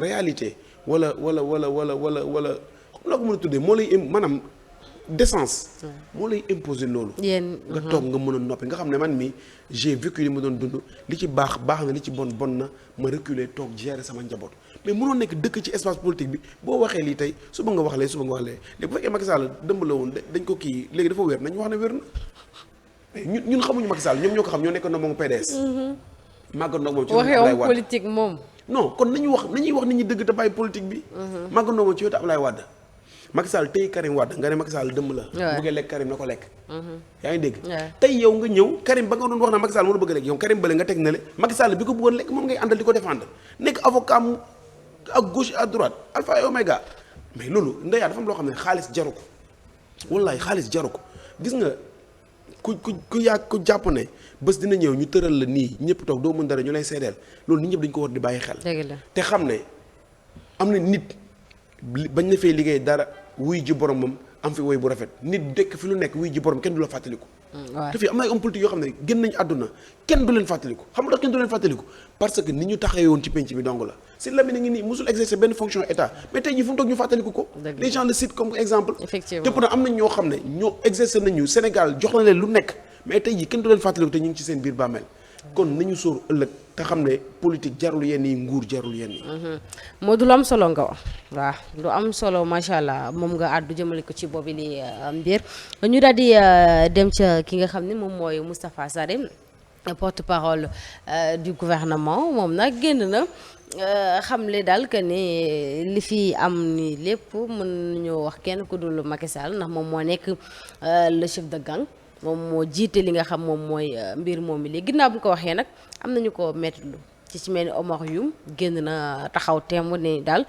réalité wala xam laa ko mën a tuddee moo lay maanaam décence moo lay imposer loolu nga toog nga mën a noppi nga xam ne man mi j'ai vécu li ma doon dund li ci baax na li ci bon na ma reculer toog gérer sama njaboot mais mënoo nekk dëkk ci espace politique bi boo waxee lii tey suba nga wax lee léegi bu fekkee Macky Sall dëmb la woon dañ ko kii léegi dafa wér nañ wax ne wér na ñun xamuñu Macky Sall ñoom ñoo ko xam ñoo nekk na moom PDS màggandoo moom ci Abdoulaye Wade politique moom non kon nañuy wax nit ñi dëgg te bàyyi politique bi màggandoo moom ci wetu Abdoulaye Wade Macky Sall tey Karim Wade nga ne Macky Sall dëmb la bu bëggee lekk Karim na ko lekk yaa ngi dégg tey yow nga ñëw Karim ba nga doon wax na Macky Sall mënu bëgg a lekk yow Karim bële nga teg na le Macky Sall bi ko bëggoon lekk moom ngay àndal di ko défendre nekk avocat mu à gauche à droite alpha et oméga mais loolu ndeyaa dafa am loo xam ne xaalis jaru ko wallaay xaalis jaru ko gis nga ku jàpp ne bés dina ñëw ñu tëral la nii ñëpp toog doo mën dara ñu lay seedeel loolu nit ñëpp dañu ko war di bàyyi xel te xam ne am na nit bañ na fee liggéey dara wuy ji borom moom am fi woy bu rafet nit dëkk fi lu nekk wuy ji borom kenn du la fàttaliku te fii am na ay homme politique yoo xam ne gën nañu àdduna kenn du leen fàttaliku xam nga kenn du leen fàttaliku parce que ni ñu taxawee woon ci penc bi dong la si Lamine ngi nii musul exercer benn fonction état mais tey jii fu mu toog ñu fàttaliku ko les gens le citent comme exemple te pourtant am nañ ñoo xam ne ñoo exercer nañu Sénégal jox na leen lu nekk mais tey jii kenn du leen fàttaliku te ñu ngi ci seen biir bàmmeel kon nañu sóor ëllëg te xam ne politique jarul yenn yi nguur jarul yenn yi moo du lu am solo nga wax waaw lu am solo macha allah moom nga àddu jëmale ko ci boobu li mbir ñu daal di dem ca ki nga xam ne moom mooy Moustapha Sarré porte-parole du gouvernement moom nag génn na xamle daal que ni li fi am ni lépp mën nañoo wax kenn ku dul Macky Sall ndax moom moo nekk le chef de gang moom moo jiite li nga xam moom mooy mbir moom mi léegi ginnaaw bu ko waxee nag am nañu ko mettitlu ci mel ni Omar Youm génn na taxaw temm ni daal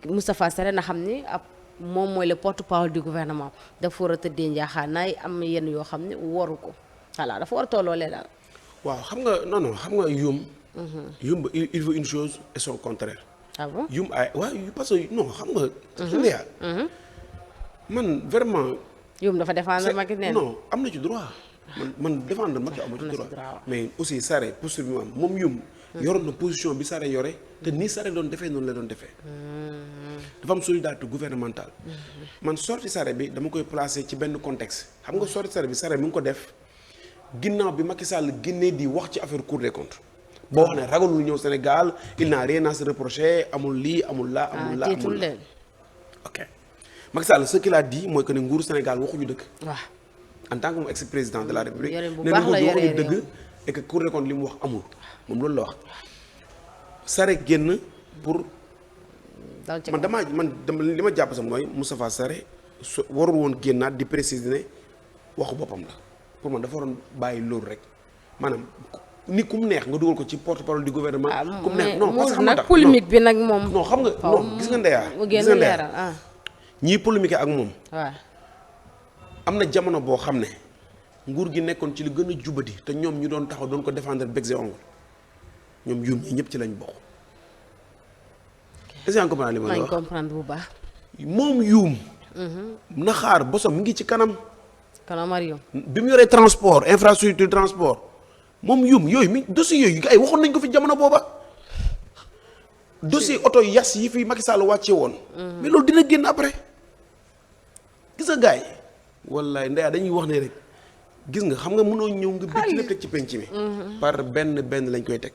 Moustapha Sarré na xam ni ab moom mooy le porte-parole du gouvernement dafa war a tëddee njaaxaanaay am yenn yoo xam ne waru ko voilà dafa war a tolloolee daal waaw xam nga non xam nga Youm Youm il veut une chose et son contraire ah bon Youm ay waaw parce que non xam nga man vraiment Youm dafa défendre Macky nee non am na ci droit man défendre Macky am na ci droit mais aussi Sarré posture bi mu am moom Youm yoroon na position bi Sarré yore te nii Sarré doon defee noonu la doon defee dafa am solidarité gouvernementale man sorti Sarré bi dama koy placer ci benn contexte xam nga sorti Sarré bi Sarré mu ngi ko def ginnaaw bi Macky Sall génnee di wax ci affaire Cour des comptes boo wax ne ragalul ñëw Sénégal il n'a rien à se reprocher amul lii amul laa amul laa amul laa ok Macky Sall ce qu'il a dit mooy que ne nguuru Sénégal waxuñu dëgg waaw en tant que moom ex-président de la République ne nguur gi waxuñu dëgg et que Cour des comptes li mu wax amul moom loolu la wax Sarré génn pour man li ma jàpp sax mooy Moustapha Sarré warul woon génnaat di préciser ne waxu boppam la pour man dafa waroon bàyyi loolu rek maanaam ni ku mu neex nga dugal ko ci porte-parole du gouvernement. ku mu neex non parce que xam nga tax polémique bi nag moom. non xam nga non gis nga ndeyaa gis nga ndeyaa ñii polémique ak moom. waaw am na jamono boo xam ne nguur gi nekkoon ci li gën a jubadi te ñoom ñu doon taxaw doon ko défendre bec et ongle ñoom Youm ñi ñëpp ci lañ bokk est-ce que comprendre li ma la wax comprendre bu baax. moom yuum. na xaar bosam mi ngi ci kanam. Mariam. bi mu yoree transport infrastructure transport moom yuum yooyu mi dossier yooyu gars yi waxoon nañ ko fi jamono booba. dossier oto yas yi fi Macky Sall wàcce woon. mais loolu dina génn après. gis nga gars yi wallaay ndeya dañuy wax ne rek gis nga xam nga mënoo ñëw nga bëgg lépp teg ci penc mi. par benn lañ koy teg.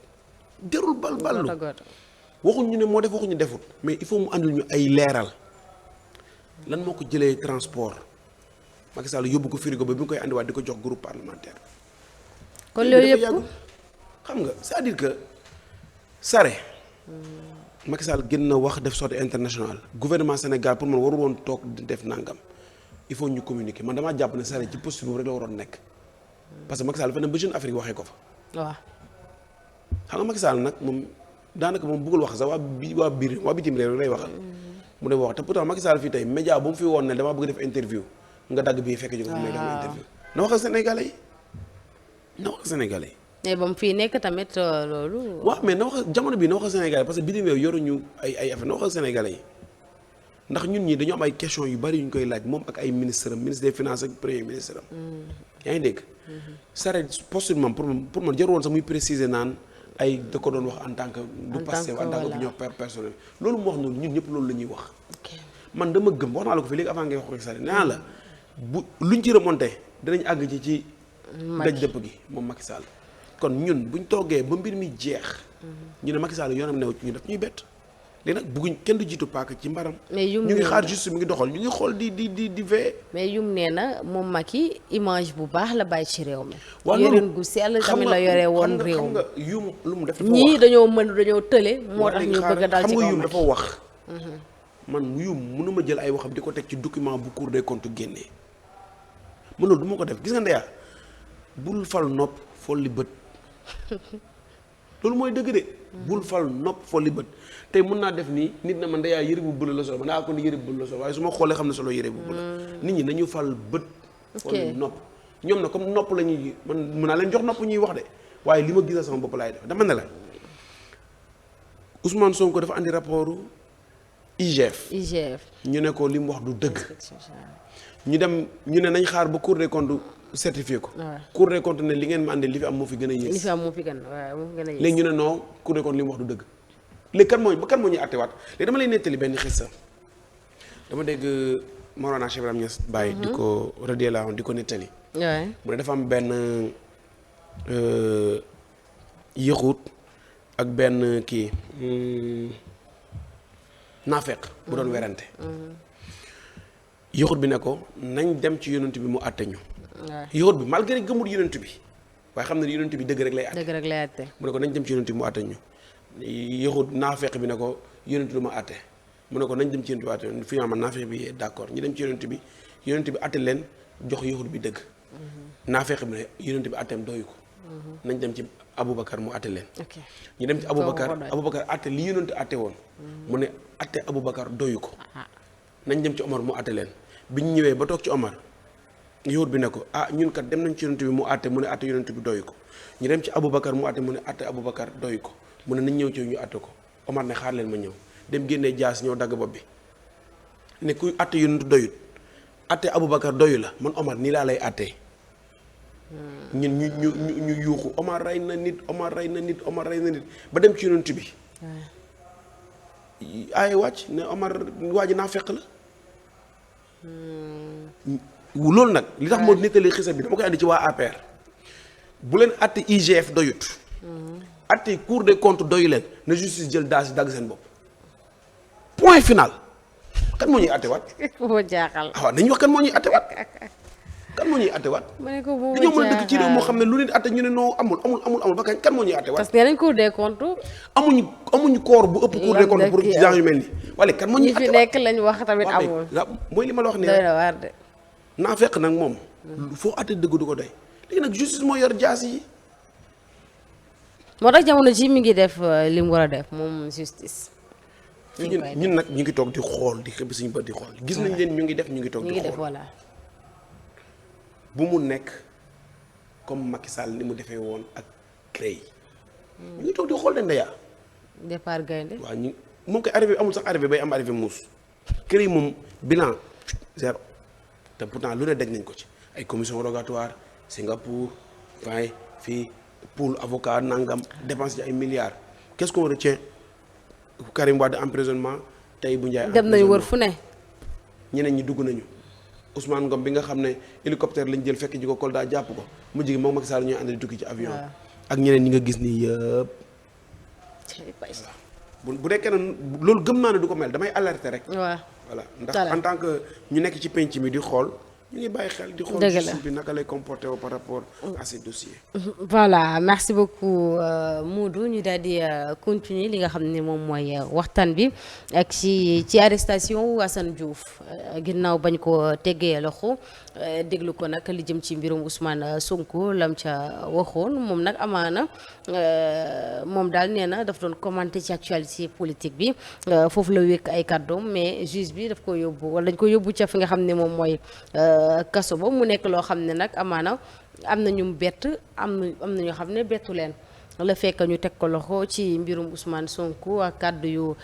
jarul ballu waxuñ ñu ne moo def waxuñu defut mais il faut mu andil ñu ay leeral lan moo ko jëlee transport Macky Sall yóbbu ko frigo ba bi mu koy andiwaat di ko jox groupe parlementaire. kon loolu yëpp xam nga c'est-à-dire que Sare. Macky Sall gën na wax def sortie internationale gouvernement Sénégal pour man warul woon toog di def nangam il faut ñu communiquer man damaa jàpp ne Sare ci posture boobu rek la waroon nekk parce que Macky Sall dafa ne ba Jeune Afrique waxee ko fa. waaw. xam nga Macky Sall nag moom daanaka moom bëggul wax sax waa bitim réew lay waxal. mu dem wax te pourtant Macky Sall fii tey média bu mu fi woon ne damaa bëgg def interview nga dagg bii fekk jóg may def interview na wax ak Sénégalais yi. mais ba mu fii nekk tamit loolu. waaw mais na wax jamono bii na wax ak Sénégalais parce que bitim réew yoruñu ay affaire na wax ak Sénégalais yi ndax ñun ñi dañoo am ay questions yu bari yu ñu koy laaj moom ak ay ministre ministre des finances ak premier ministre am. yaa ngi dégg. Sare postulement pour man jarul woon sax muy préciser naan ay da ko doon wax en tant que. du passé en tant que opinion personnelle loolu mu wax noonu ñun ñëpp loolu la ñuy wax. man dama gëm wax naa la ko fi léegi avant ngay wax rek Sare nee naa la bu luñ ci remonté dinañ àgg ci daj dëpp gi moom Macky Sall. kon ñun buñ toogee ba mbir mi jeex. ñu ne Macky Sall yoonam new ci ñu def ñuy bett léegi nag bëgguñ kenn du jiitu paaka ci mbaram. mais yum ñu ngi xaar juste mi ngi doxal ñu ngi xool di veiller. mais yum nee na moom Macky image bu baax la bàyyi ci réew mi. waaw yoreen gu sell tamit la yore woon réew mi xam nga yum lu mu def dafa ñii wax dañoo tële. moo tax ñu bëgg a dal ci kaw xam nga yum dafa wax. man yum mënuma jël ay waxam di ko teg ci document bu Cour des comptes génnee man loolu du ma ko def gis nga ndeyaa bul fal nopp folli bët. loolu mooy dëgg de bul fal nopp folli bët tey mën naa def nii nit na man dayaa yëre bu bëla la solo man daa ko ni yëre bu bëla la solo waaye su ma xoolee xam ne solo yëre bu bëla nit ñi nañu fal bët folli nopp ñoom na comme nopp la ñuy man mën naa leen jox nopp ñuy wax de waaye li ma gis sama bopp laay def dama ne la Ousmane Sonko dafa andi rapport IGF ñu ne ko li mu wax du dëgg ñu ne nañ xaar ba Cour des comptes certifié ko. waaw Cour des comptes ne li ngeen ma àndee li fi am moo fi gën a yées. li fi am moo fi gën waaw moo fi gën a yées. léegi ñu ne non Cour des comptes li mu wax du dëgg léegi kan moo ñuy àttewaat léegi dama lay nettali benn xissa dama dégg Mawlana Cheikh Ibrahima Niass Baye. di ko radiyallahu di ko nettali. waaw mu ne dafa am benn yëxut ak benn kii naafeq bu doon werante. yëxut bi ne ko nañ dem ci yonent bi mu àtte ñu. yëxut bi malgré gëmul yonent bi waaye xam na ne yonent bi dëgg rek lay àtte. mu ne ko nañ dem ci yonent bi mu àtte ñu. yëxut naafeq bi ne ko yonent du ma àtte mu ne ko nañ dem ci yonent bi àtte ñu fi man naafeq bi d'accord ñu dem ci yonent bi àtte leen jox yëxut bi dëgg. naafeq bi ne yonent bi àtteem doyu ko. nañ dem ci Aboubacar mu àtte leen. ñu dem ci Aboubacar àtte li yonent àtte woon. mu ne àtte Aboubacar doyu ko. nañ dem ci Omar mu àtte leen bi ñu ñëwee ba toog ci Omar yowut bi ne ko ñun kat dem nañ ci yonent bi mu àtte mu ne àtte yonent bi doyu ko ñu dem ci Aboubacar mu àtte mu ne àtte Aboubacar doyu ko mu ne nañ ñëw ci ñu àtte ko Omar ne xaar leen ma ñëw dem génnee jaas ñëw dagg bopp bi ne kuy àtte yonent doyut àtte Aboubacar doyu la man Omar nii laa lay àttee ñun ñu yuuxu Omar rey na nit ba dem ci yonent bi ay wàcc ne Omar waa ji naa fekk la loolu nag li tax moo nettali xisa bi dama koy andi ci waa APR bu leen àtte IGF doyut àtte Cour des comptes doyu leen na justice jël daas dagg seen bopp point final kan moo ñuy àttewaat moo jaaxal waaw nañu wax kan moo ñuy àttewaat ma ne ko boo dañoo mën a dëkk ci réew moo xam ne lu nit àtte ñu ne non amul ba kañ kan moo ñuy àttewaat parce que nee nañ Cour des comptes amuñu koor bu ëpp Cour des comptes pour gens yu mel nii wala kan moo ñuy àttewaat ñi fi nekk lañ wax tamit amul mooy li ma la wax nii doy na waar de naa fekk nag moom foo àtte dëgg du ko doy léegi nag justice moo yor jaas yi moo tax jamono ji mi ngi def li mu war a def moom justice ñun nag ñu ngi toog di xool di xëbbi suñu bët di xool gis nañ leen ñu ngi def ñu ngi toog di xool voilà bu mu nekk comme Macky Sall ni mu defee woon ak CREI ñu ngi toog di xool de ndeyaa départ gaynde moom koy arrivé amul sax arrivé bay am arrivé muus kër yi moom bilan zéro te pourtant lu ne daj nañ ko ci ay commission rogatoire Singapour waaye fii pool avocat nangam dépense ci ay milliards qu'est-ce qu'on retient Karim Wade emprisonnement tey bu Ndiaye dem nañu wër fu ne. ñeneen ñi dugg nañu Ousmane Ngom bi nga xam ne hélicoptère lañ jël fekk ji ko Kolda jàpp ko mujj gi moom Macky Sall ñooy ànd di tukki ci avion. ak ñeneen ñi nga gis nii yëpp. bu nekkee ne loolu gëm naa ne du ko mel damay alerter rek. waaw voilà ndax en tant que ñu nekk ci penc mi di xool. ñu ngi bàyyi xel di xool justice bi naka lay comporté wu par rapport à ces dossiers. voilà merci beaucoup Modou ñu daal di continuer li nga xam ne moom mooy waxtaan bi ak ci arrestation wu Assane Diouf ginnaaw bañ ko teggee loxo déglu ko nag li jëm ci mbirum Ousmane Sonko lam ca waxoon moom nag amaana moom daal nee na daf doon commenter ci actualité politique bi foofu la wékk ay kàddoom mais juge bi daf ko yóbbu wala dañ ko yóbbu ca fi nga xam ne moom mooy. Kaso ba mu nekk loo xam ne nag amaana am na ñu bett am na ñoo xam ne bettu leen la fekk ñu teg ko loxo ci mbirum Ousmane Sonko ak kàddu yu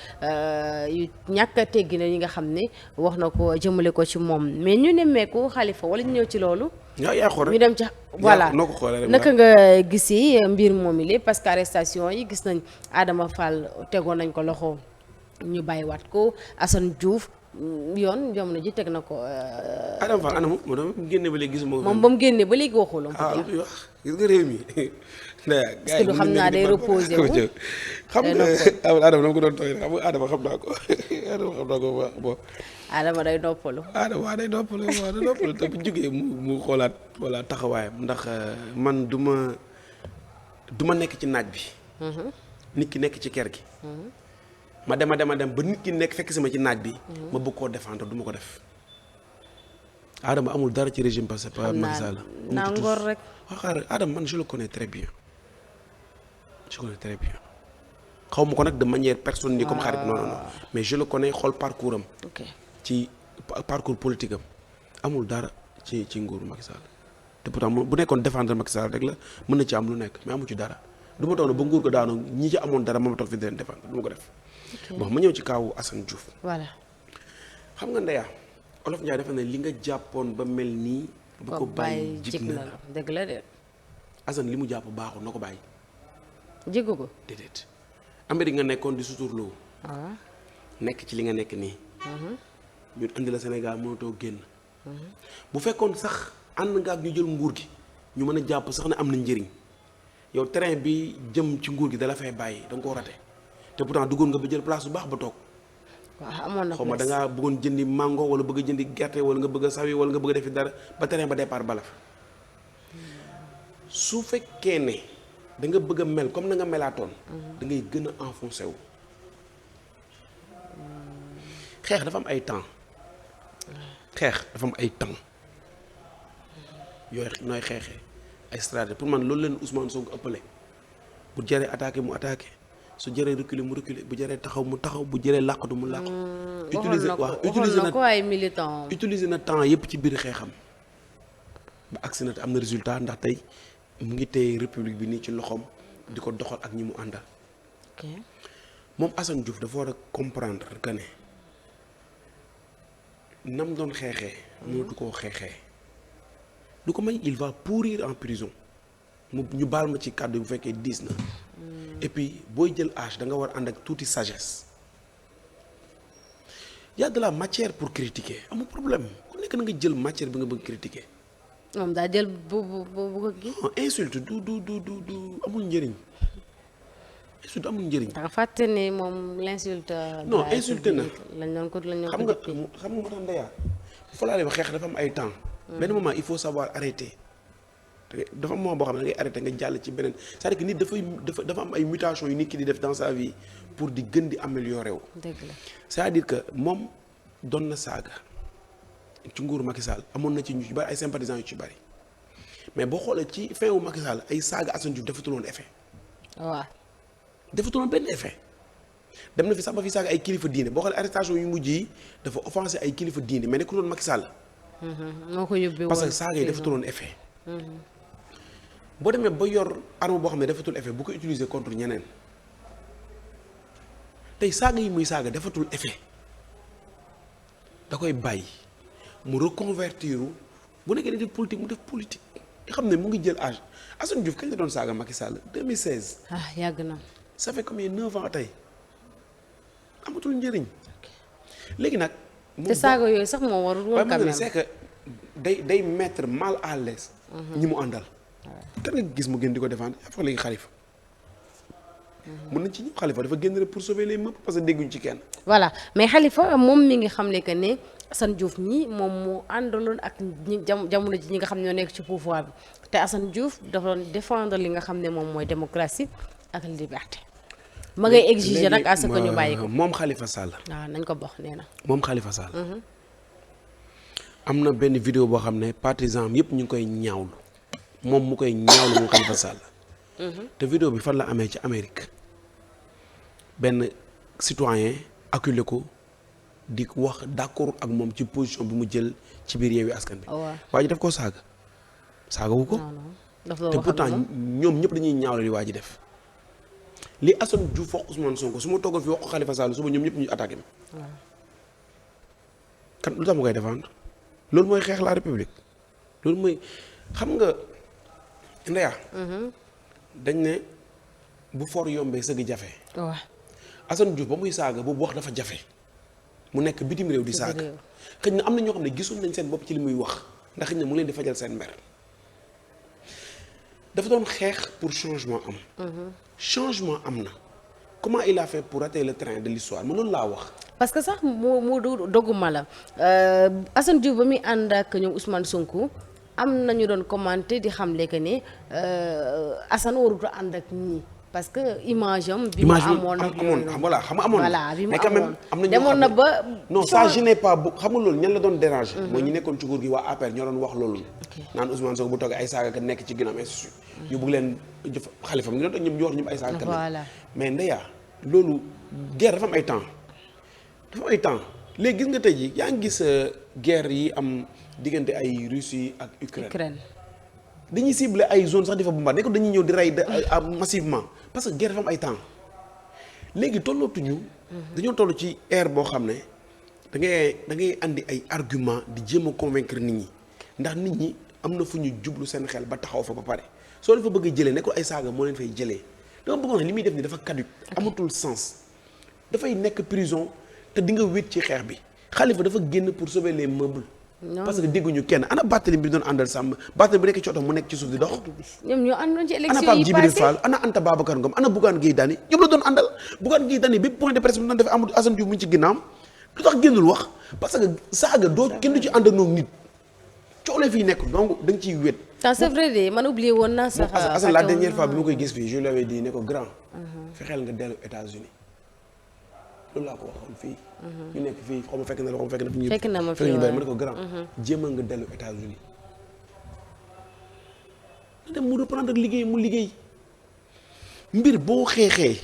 ñàkk a teggi na yi nga xam ne wax na ko jëmale ko ci moom mais ñu nemmeeku Khalifa wala ñu ñëw ci loolu. ñu dem ca voilà naka nga gisee mbir moom i parce que arrestation yi gis nañ Adama Fall tegoon nañ ko loxo ñu bàyyiwaat ko Assane Diouf. yoon jamono ji teg na ko. Adama Fall anam moo tax mu génne ba léegi gisuma ko. moom ba mu génne ba léegi waxul. ah lu wax gis nga réew mi. parce que du xam naa day reposé wu. xam nga Adama dama ko doon tooy xam nga Adama xam naa ko Adama xam naa ko bon. Adama day noppalu. Adama day noppalu waaw day noppalu te bu jógee mu xoolaat taxawaayam ndax man du ma nekk ci naaj bi. nit ki nekk ci kër gi. ma dem ba nit ki nekk fekk sama ci naaj bi. ma bëgg koo défendre du ma ko def. Adama amul dara ci régime passé par Macky Sall. naa ngor rek. waaw xaaral Adama man je le connais très bien xaw ma ko nag de manière personnelle comme xarit non mais je le connais xool parcours am. ci parcours politique am amul dara ci nguuru Macky Sall te pourtant bu nekkoon défendre Macky Sall rek la mën na ci am lu nekk mais amu ci dara du ma toog ba nguur ko daanu ñi ci amoon dara ma toog fi di leen défendre du ma ko def. bon ma ñëw ci kaawu Assane Diouf. voilà. xam nga ndeya Olof Ndiaye dafa ne li nga jàppoon ba mel nii. bu ko bàyyi jig na la dëgg la de. Assane li mu jàpp baaxul na ko bàyyi. jigu ko. déedéet Amérique nga nekkoon di suturloo. nekk ci li nga nekk nii. ñu andi la Sénégal mënatoo génn. bu fekkoon sax ànd nga ak ñu jël nguur gi ñu mën a jàpp sax ne am na njëriñ yow train bi jëm ci nguur gi dala fay bàyyi da nga koo rate te pourtant duggoon nga ba jël place bu baax ba toog. waaw amoon na xaw ma da ngaa bëggoon jëndi mango wala bëgg a jëndi gerte wala nga bëgg a sawi wala nga bëgg a defi dara ba terrain ba départ bala fa su fekkee ne da nga bëgg a mel comme na nga melaatoon. da ngay gën a enfoncé wu. xeex dafa am ay temps yooyu nooy xeexee ay stratégie pour man loolu leen Ousmane Sonko ëppale bu jëree attaqué mu attaqué. su jëree reculer mu reculer bu jëree taxaw mu taxaw bu jëree làqatu mu làqu. utiliser na ko ay militant utiliser na temps yëpp ci biir xeexam ba agsi na te am na résultat ndax tey mu ngi téye république bi nii ci loxoom di ko doxal ak ñi mu àndal. moom Assane Diouf dafa war a comprendre que ne nam doon xeexee. mënatu koo xeexee. du ko may il va pourrir en prison ñu baal ma ci kàddu bu fekkee diis na. et puis booy jël âge da nga war ànd ak tuuti sagesse y a de la matière pour critiquer amul problème ku nekk na nga jël matière bi nga bëgg critiquer. moom daa jël bu ko gi. insulte du amul njëriñ insulte amul njëriñ. da nga fàtte ne moom l'insulte. non insulte na lañ doon ko xam nga moo tax ndeyaa fa laa lay wax xeex dafa am ay temps. benn moment il faut savoir arrêter. dafa am moment boo xam ne ngay arrêté nga jàll ci beneen c'est-à-dire que nit dafa am ay mutations yu nit ki di def dans sa vie pour di gën di améliorer wu. dëgg la c'est-à-dire que moom doon na saaga ci nguuru Macky Sall amoon na ci ñu ci bari ay sympathisants yu ci bari mais boo xoolee ci fin wu Macky Sall ay saaga Assane Diouf defatul woon effet. waaw defatul woon benn effet dem na fi sax ba fi saaga ay kilifa diine boo xoolee arrestation yu mujj yi dafa offensé ay kilifa diine mais nekkul woon Macky Sall. moo ko yóbbee woon parce que saaga yi defatul woon effet. boo demee ba yor arme boo xam ne defatul effet bu ko utiliser contre ñeneen tey saaga yi muy saaga defatul effet da koy bàyyi mu reconvertir bu nekkee di def politique mu def politique nga xam ne mu ngi jël âge Assane Diouf kañ la doon saaga Macky Sall 2016. yàgg na. ça fait combien 9 ans tey amatul njëriñ léegi nag. te saaga yooyu sax moo warul woon quand même c'est que day mettre mal à l'aise ñi mu àndal. kan nga gis mu gën di ko défendre yaa fa léegi Khalifa. mën nañ ci ñëw Khalifa dafa génn rek pour sauver les meubles parce que dégguñ ci kenn. voilà mais Khalifa moom mi ngi xamle que ne Assane Diouf ñi moom moo àndaloon ak ñi jamono ji ñi nga xam ne ñoo nekk ci pouvoir bi te Assane Diouf dafa doon défendre li nga xam ne moom mooy démocratie ak liberté. ma ngay exiger nag à ce que ñu bàyyi ko moom Khalifa Sall. waaw nañ ko box nee na. moom Khalifa Sall. am na benn vidéo boo xam ne partisan am yëpp ñu ngi koy ñaawlu moom mu koy ñaawlu moom Khalifa Sall. te vidéo bi fan la amee ci Amérique benn citoyen acculé ko di wax d'accord ak moom ci position bi mu jël ci biir Yewwi Askan Wi. waa ji def ko saaga wu ko. te pourtant ñoom ñëpp dañuy ñaawlu li waa ji def. li Assane Diouf wax Ousmane Sonko su ma toogoon fi wax ko Khalifa Sall suba ñoom ñëpp ñu attaqué ma. kan lu tax ma koy défendre loolu mooy xeex la république loolu mooy xam nga ndeya dañ ne bu for yombee sëgg jafe. waaw Assane Diouf ba muy saaga boobu wax dafa jafe mu nekk bitim réew di saaga xëy na am na ñoo xam ne gisul nañ seen bopp ci li muy wax ndax xëy na mu leen di fajal seen mer dafa doon xeex pour changement am. changement am na comment il a fait pour rater le train de l'histoire man loolu laa wax. parce que sax mu dogguma la Assane Diouf ba muy ànd ak ñoom Ousmane Sonko am nañu doon commenter di xamle que ne Assane warut a ànd ak ñii parce que image am. bi mu amoon voilà xam nga amoon voilà bi mu mais quand même am na demoon na ba. non ça je n'ai pas xam nga loolu ñan la doon déranger. mooy ñi nekkoon ci nguur gi waa APR ñoo doon wax loolu. naan Ousmane Sonko bu toogee ay saaga ka nekk ci ginnaaw institut. ñu bëgg leen jëf Khalifa mi ngi doon toog ñoom ñu wax ñoom ay saaga. voilà mais ndeya loolu guerre dafa am ay temps léegi gis nga tey jii yaa ngi gis guerre yi am diggante ay Russie ak Ukraine. dañuy cibler ay zone sax di fa bombarder ne ko dañuy ñëw di rey massivement parce que guerre dafa am ay temps léegi tollootuñu. dañoo toll ci ère boo xam ne da ngay andi ay argument di jéem a convaincre nit ñi ndax nit ñi am na fu ñu jublu seen xel ba taxaw fa ba pare soo leen fa bëgg a jëlee nekkul ay saaga moo leen fay jëlee dama bëggoon ne li muy def ni dafa caduc amatul sens dafay nekk prison te di nga wét ci xeex bi Khalifa dafa génn pour sauver les meubles. parce que dégguñu kenn ana Barthélémy bi doon àndal sàmm Barthélémy bu nekk ci oto mu nekk ci suuf di dox. ñoom ñoo àndoon ci élection ana yi Pape Djibril passé Fall ana Anta Babacar Ngom ana Bougane Gueye Dany ñoom la doon àndal Bougane Gueye Dany bépp point de presse bi doon def amul Assane Diouf mu ci ginnaawam lu tax génnul wax parce que saaga doo kenn du ci ànd ak noonu nit coolee fii nekk donc da nga ciy wét. c'est vrai de man oublié woon naa sax. Assane la dernière fois bi ma koy gis fii je lui avais dit ne ko grand. fexeel nga dellu États-Unis loolu laa ko waxoon fii. ñu nekk fii xaw ma fekk na la xaw ma fekk na fi. fekk na ma fi ñu bëri ma ne ko grand. jéemal nga dellu États-Unis na dem mu reprendre liggéey mu liggéey mbir boo xeexee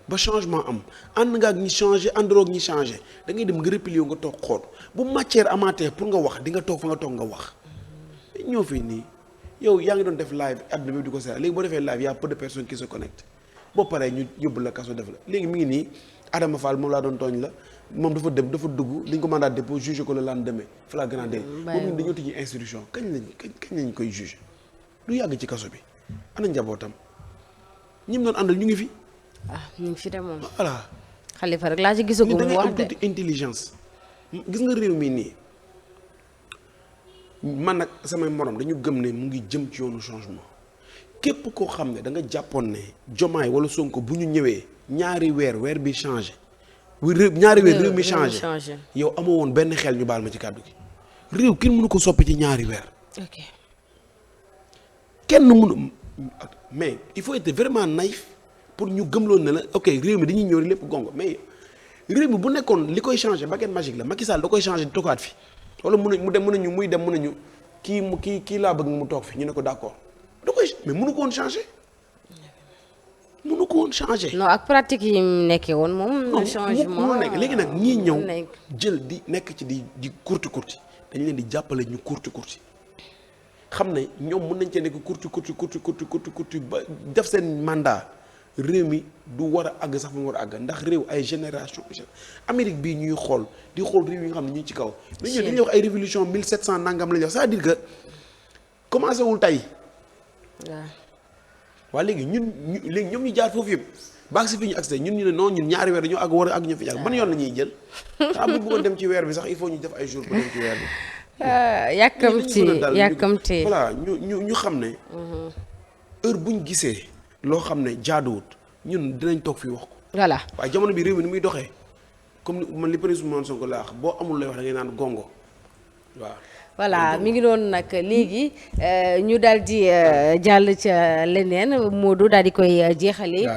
ba changement am ànd nga ak ñi changé àndandoo ak ñi changé da ngay dem nga replier nga toog xool bu matière amaatee pour nga wax di nga toog fa nga toog nga wax. ñoo fii nii yow yaa ngi doon def live àdduna bi di ko seet léegi boo defee live y a peu de personnes qui se connectent boo paree ñu yóbbu la kaso def la léegi mi ngi nii Adama Fall moom laa doon tooñ la moom dafa dem dafa dugg dañ ko mandat de dépôt jugé ko le lendemain flagrant délit moom dañoo tijji instruction kañ lañ koy jugé lu yàgg ci kaso bi ana njabootam ñi mu doon àndal ñu ngi fi. ñu ngi fi de moom. voilà. Khalifa rek laa ci gisagum mu wax de tuuti intelligence gis nga réew mi nii man nag samay morom dañu gëm ne mu ngi jëm ci yoonu changement képp koo xam ne da nga jàppoon ne Diomaye wala Sonko bu ñu ñëwee ñaari weer bi changé ñaari weer réew mi changé yow amoo woon benn xel ñu baal ma ci kàddu gi réew kenn mënu ko soppi ci ñaari weer. ok kenn mënu mais il faut être vraiment naïf pour ñu gëmloon ne la ok réew mi dañuy ñëw lépp gongo mais réew mi bu nekkoon li koy changé baguette magique la Macky Sall da koy changé di toogaat fi wala mu dem mën nañu kii laa bëgg mu toog fi ñu ne ko d'accord da koy mais mënu ko woon changé non ak pratique yi mu nekkee woon moom. changement nekk léegi nag ñii ñëw jël di nekk ci di kurti dañu leen di jàppale ñu kurti xam ne ñoom mën nañ cee nekk kurti ba def seen mandat réew mi du war a àgg sax fa mu war a àgg ndax réew ay génération Amérique bii ñuy xool di xool réew yi nga xam ne ñu ci kaw. mais ñun dañuy wax ay révolution 1700 nangam la ñu wax c'est-à-dire que commencé wul tey. waaw. waa léegi léegi ñoom ñu jaar foofu yëpp baag si fi ñu accès ñun ñu ne non ñun ñaari weer dañoo àgg war a àgg ñu fi jàll ban yoon la ñuy jël. xanaa bu bëggoon dem ci weer bi sax il faut ñu def ay jours pour dem ci weer bi. yàkkamti voilà ñu xam ne. heure buñ gisee loo xam ne jaaduwut ñun dinañ toog fii wax ko. voilà waaye jamono bi réew mi ni muy doxee comme man li président Sonko la wax boo amul lay wax da ngay naan gongo waaw. voilà mi ngi doon nag léegi ñu daal di jàll ca leneen Modou daal di koy jeexale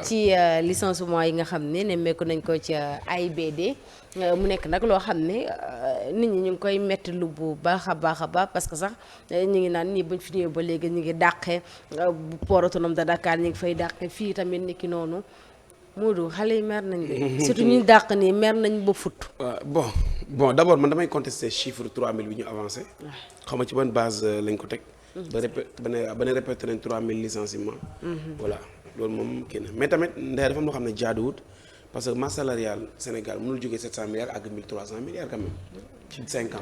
ci licenciement yi nga xam ne nemmeeku nañ ko ca AIBD mu nekk nag loo xam ne nit ñi ñu ngi koy metti lu bu baax a baax parce que sax ñu ngi naan nii buñ fi ñëwee ba léegi ñu ngi dàqe bu port autonome de Dakar ñu ngi fay dàqe fii tamit niki noonu Modou xale yi mer nañ de surtout ñu dàq nii mer nañ ba fut. bon d'abord man damay contester chiffre 3000 bi ñu avancé. xaw ma ci ban base lañ ko teg. ba ne répété nañ 3000 licenciements. voilà loolu moom kii na mais tamit ndey dafa am loo xam ne jaaduwut parce que masse salariale Sénégal mënul jógee 700 milliards ak 1300 milliards quand même ci 5 ans.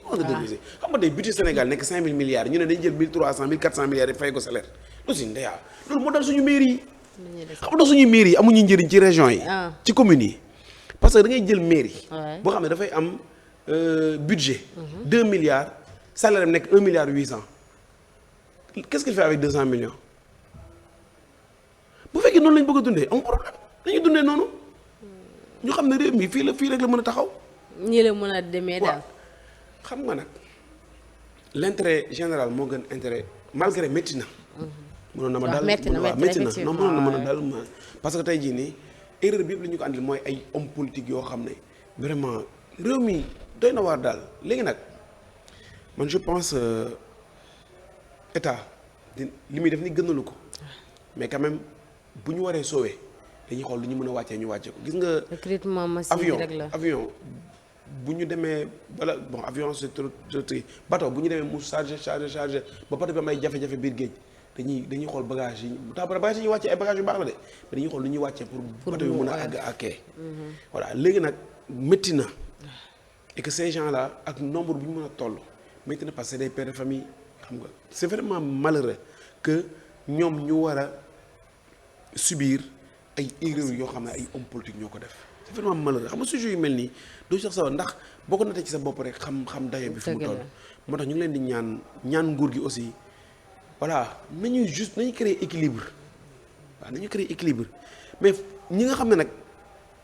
waaw xam nga tey budget Sénégal nekk 5000 milliards ñu ne dañ jël 1300 1400 milliards yi fay ko salaire aussi ndeyaa loolu moo dal suñu mairie yi. xam nga suñuy mairie yi amuñu njëriñ ci région yi. ci communes yi. parce que da ngay jël mairie. boo xam ne dafay am budget. 2 milliards salaire am nekk 1 milliard 800 qu'est-ce qu'il fait avec 200 millions bu fekkee noonu lañ bëgg a dundee amul problème dañuy dundee noonu ñu xam ne réew mi fii rek la mën a taxaw. ñii la mën a demee daal. xam nga nag l'intérêt général moo gën intérêt malgré métti na. mënoon na ma dal métti na non mënoon na mën a dal parce que tey jii nii. erreur bi yëpp la ñu ko andil mooy ay homme politique yoo xam ne vraiment réew mi doy na waar daal léegi nag man je pense état li muy def ni gënalu ko mais quand même bu ñu waree soowee dañuy xool lu ñu mën a wàccee ñu wàccee ko gis nga. recrutement massif rek la avion bu ñu demee bala bon avion c'est trop bateau bu ñu demee mu chargé ba bateau bi am ay jafe-jafe biir géej. dañuy xool bagage yi bagage yi ñuy wàccee ay bagage yu baax la de mais dañuy xool lu ñuy wàccee pour bateau bi mën a àgg ak kee voilà léegi nag métti na et que ces gens là ak nombre bu ñu mën a toll métti na parce que c'est des pères de famille xam nga c'est vraiment malheureux que ñoom ñu war a subir ay erreurs yoo xam ne ay hommes politiques ñoo ko def c'est vraiment malheureux xam nga sujet yu mel nii doo sax sa ndax boo ko natee ci sa bopp rek xam dayo bi fu mu toll moo tax ñu ngi leen di ñaan nguur gi aussi voilà nañu créer équilibre waaw nañu créer équilibre mais ñi nga xam ne nag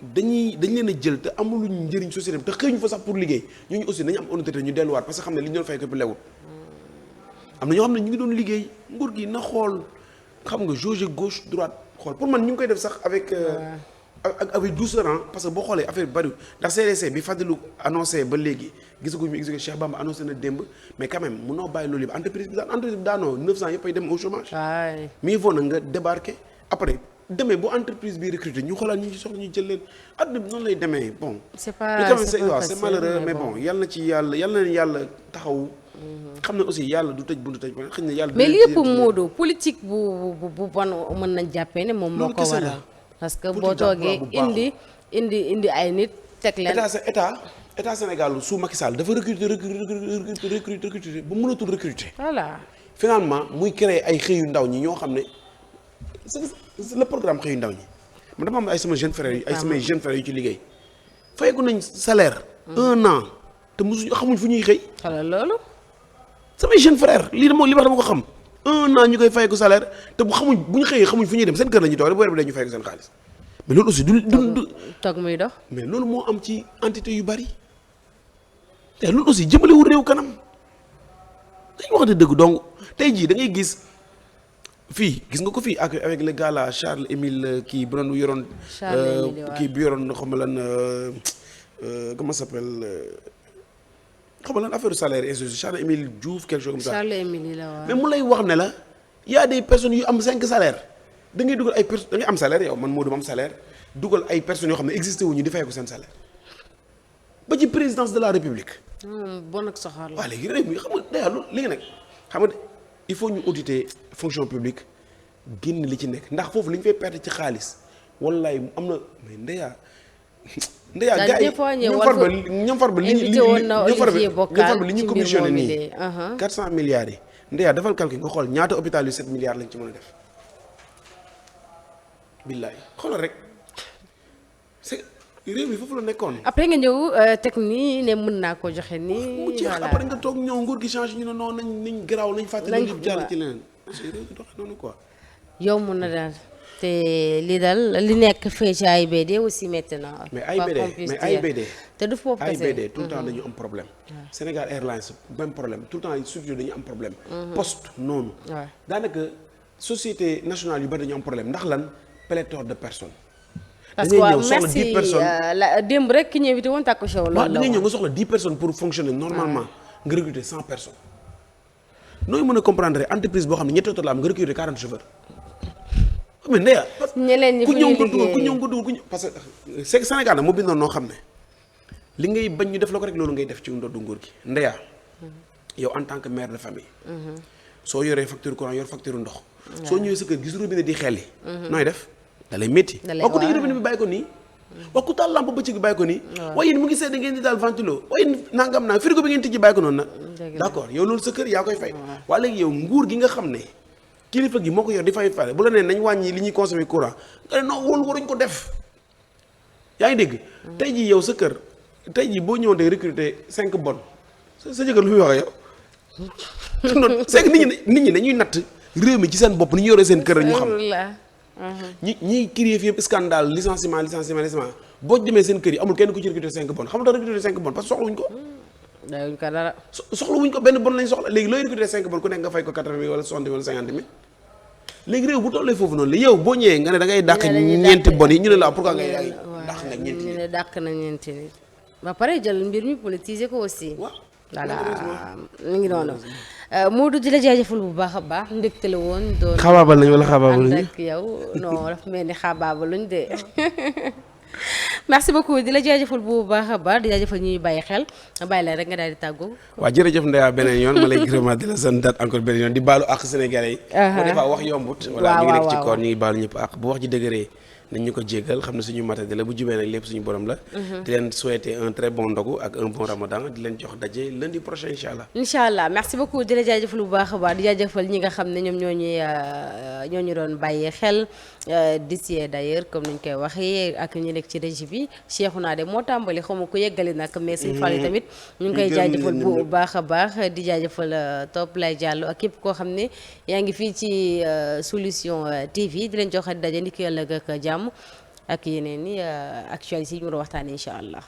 dañ leen a jël te amuluñ njëriñ société bi te xëy ñu fa sax pour liggéey ñooñu aussi nañu am honnêteté ñu delluwaat parce que xam ne li ñu doon fay ko bi lewut am na ñoo xam ne ñu ngi doon liggéey nguur gi na xool xam nga jauger gauche droite xool pour man ñu ngi koy def sax avec douceur parce que boo xoolee affaire bi bariwul ndax CDC bi Fadilou annoncé ba léegi gisaguñu exécuté Cheikh Bamba annoncé na démb mais quand même munoo bàyyi loolu yëpp entreprise bi daanoo 900 yëpp ay dem au chômage. mais il faut na nga débarquer après demee bu entreprise bi recruter ñu xoolaat ñu ci soxla ñu jël leen àdduna bi noonu lay demee bon. c'est malheureux mais bon yal na leen yàlla taxaw. xam ne aussi yàlla du tëj buntu tëj ba xëy na yàlla. mais li yëpp Modou politique bu bon mën nañ jàppee ne moom moo ko waral. parce que boo toogee indi ay nit teg leen. état Sénégal sous Macky Sall dafa recruter ba mënatul recruter. voilà finalement muy créer ay xëyu ndaw ñi ñoo xam ne c'est le programme xëyu ndaw ñi man dama am ay sama jeune frère ay samay jeune frère yu ci liggéey fayeku nañ salaire. 1 an te mosuñu xamuñ fu ñuy xëy. xala loolu. samay jeune frère lii dama ko xam 1 an ñu koy fayeku salaire te bu ñu xëyee xamuñ fu ñuy dem seen kër la ñuy toog rek bu weer bi dañu fayeku seen xaalis mais loolu aussi du toog muy dox. mais loolu moo am ci entité yu bari te loolu aussi jëmalewul réew kanam dañu wax dëgg donc tey jii da ngay gis gis nga ko fii avec le gars là Charles Émile kii bu doon yoroon. kii bi yoroon xam nga lan comment ça s'appelle xam nga lan affaire salaire et Charles Émile Diouf quelque chose comme ça. Charles Émile la waaw. mais mu lay wax ne la y a des personnes yu am 5 salaires da ngay dugal ay personnes da ngay am salaire yow man Modou ma am salaire dugal ay personnes yoo xam ne existé wuñu di fay ko seen salaire ba ci présidence de la République. bon ak soxor la. waaw léegi réew mi xam nga day léegi nag xam nga il faut ñu auditer fonction publique génn li ci nekk ndax foofu li ñu fay perte ci xaalis wallaay am na mais ndeyaa gars yi ñoom Farba li ñu commissionné nii 400 milliards yi ndeyaa defal calcul nga xool ñaata hôpital yu 7 milliards lañ ci mën a def billaay xoolal rek c'est réew mi foofu la nekkoon. après nga ñëw teg nii ne mën naa ko joxe nii. mu jeex après nga toog ñëw nguur gi changé ñu ne non nañ garaaw nañ fàtte nañ lépp jàll ci leneen. réew mi doxee noonu quoi. yow mun na daal te li daal li nekk fee ci AIBD aussi métti na. mais AIBD te du foofu kese AIBD tout le temps dañu am problème. Sénégal Airlines même problème tout le temps surtout dañu am problème. poste noonu. daanaka société nationale yu bari dañu am problème ndax lan pléthore de personnes. parce que waaw merci démb rek ki ñu invité woon Taku Show. loolu la da ngay ñëw nga soxla 10 personnes pour fonctionner normalement nga recruter 100 personnes. nooy mën a comprendre entreprise boo xam ne ñetti oto la am nga recruter 40 chauffeurs. mais ndeya. ñeneen ñi ku ñëw nga dugal ku ñëw parce que c'est Sénégal nag moo bindoon noo xam ne li ngay bañ ñu def la ko rek loolu ngay def ci ndoddu nguur gi ndeya. yow en tant que mère de famille. soo yoree facture courant yor facture ndox. soo ñëwee sa kër gis robinet di xelli. nooy def. da lay métti waaw ku tëj robinet bi bàyyi ko nii waaw ku taal lampe bëccëg bi bàyyi ko nii waaye yéen mu ngi sedd ngeen di daal ventilo waaye nangam naa frigo bi ngeen tijji bàyyi ko noonu nag d'accord yow loolu sa kër yaa koy fay waaye léegi yow nguur gi nga xam ne kilifa gi moo ko yor di fay fay bu la nee nañ wàññi li ñuy consommer courant nga ne non wóolu waruñ ko def yaa ngi dégg tey jii yow sa kër tey jii boo ñëwoon day recruter 5 bonnes sa jëkkër lu muy wax yow non c'est que nit ñi dañuy natt réew mi ci seen bopp ni ñu yoree seen kër ñu xam ñiy créer fi yëpp scandale licenciement boo demee seen kër yi amul kenn ku ci recruter 5 bonnes xam nga recruter 5 bonnes parce que soxlawuñ ko. dayuñ ko dara. soxlawuñ ko benn bon lañ soxla léegi looy recruter 5 bonnes ku nekk nga fay ko 80 wala 60 wala 50 mille léegi réew bu tollee foofu noonu la yow boo ñëwee nga ne da ngay dàq ñeenti bon yi ñu ne la pourquoi ngay dàq nga ñeenti ñu ne dàq na ñeenti nit ba pare jël mbir mi politiser ko aussi. waaw voilà mi ngi noonu. Modou di la jaajëfal bu baax a baax ndekte la woon. doon xabaabal nañ wala xabaabaluñ ànd ak yow non dafa mel ni xabaabaluñ de merci beaucoup di la jaajëfal bu baax a baax di jaajëfal ñuy bàyyi xel bàyyi la rek nga daal di tàggoo. waaw jërëjëf Ndeya beneen yoon ma lay gërëmaat di la sant encore beneen yoon di baalu àq Sénégalais yi. moo des fois wax yombut. voilà ñu ngi nekk ci koor ñu ngi baalu ñëpp àq bu wax ji dëgëree nañ ñu ko jéggal xam ne suñu matadi la bu jubee nag lépp suñu borom la. di leen souhaiter un très bon ndogu ak un bon ramadan di leen jox daje lundi prochain incha allah. incha allah merci beaucoup di la jaajëfal bu baax a baax di jaajëfal ñi nga xam ne ñoom ñoo ñu doon bàyyi xel d'ici d'ailleurs comme ni ñu koy waxee ak ñu nekk ci régie bi Cheikhouna de moo tàmbali xaw ma ko yeggali nag mais suñu fàll yi tamit ñu ngi koy jaajëfal bu baax a baax di jaajëfal Top Lay Diallo ak képp koo xam ne yaa ngi fii ci Solution TV di leen jox daje ndi ki yàlla ak jàmm ak yeneen ni actualité yi ñu war a waxtaanee incha allah.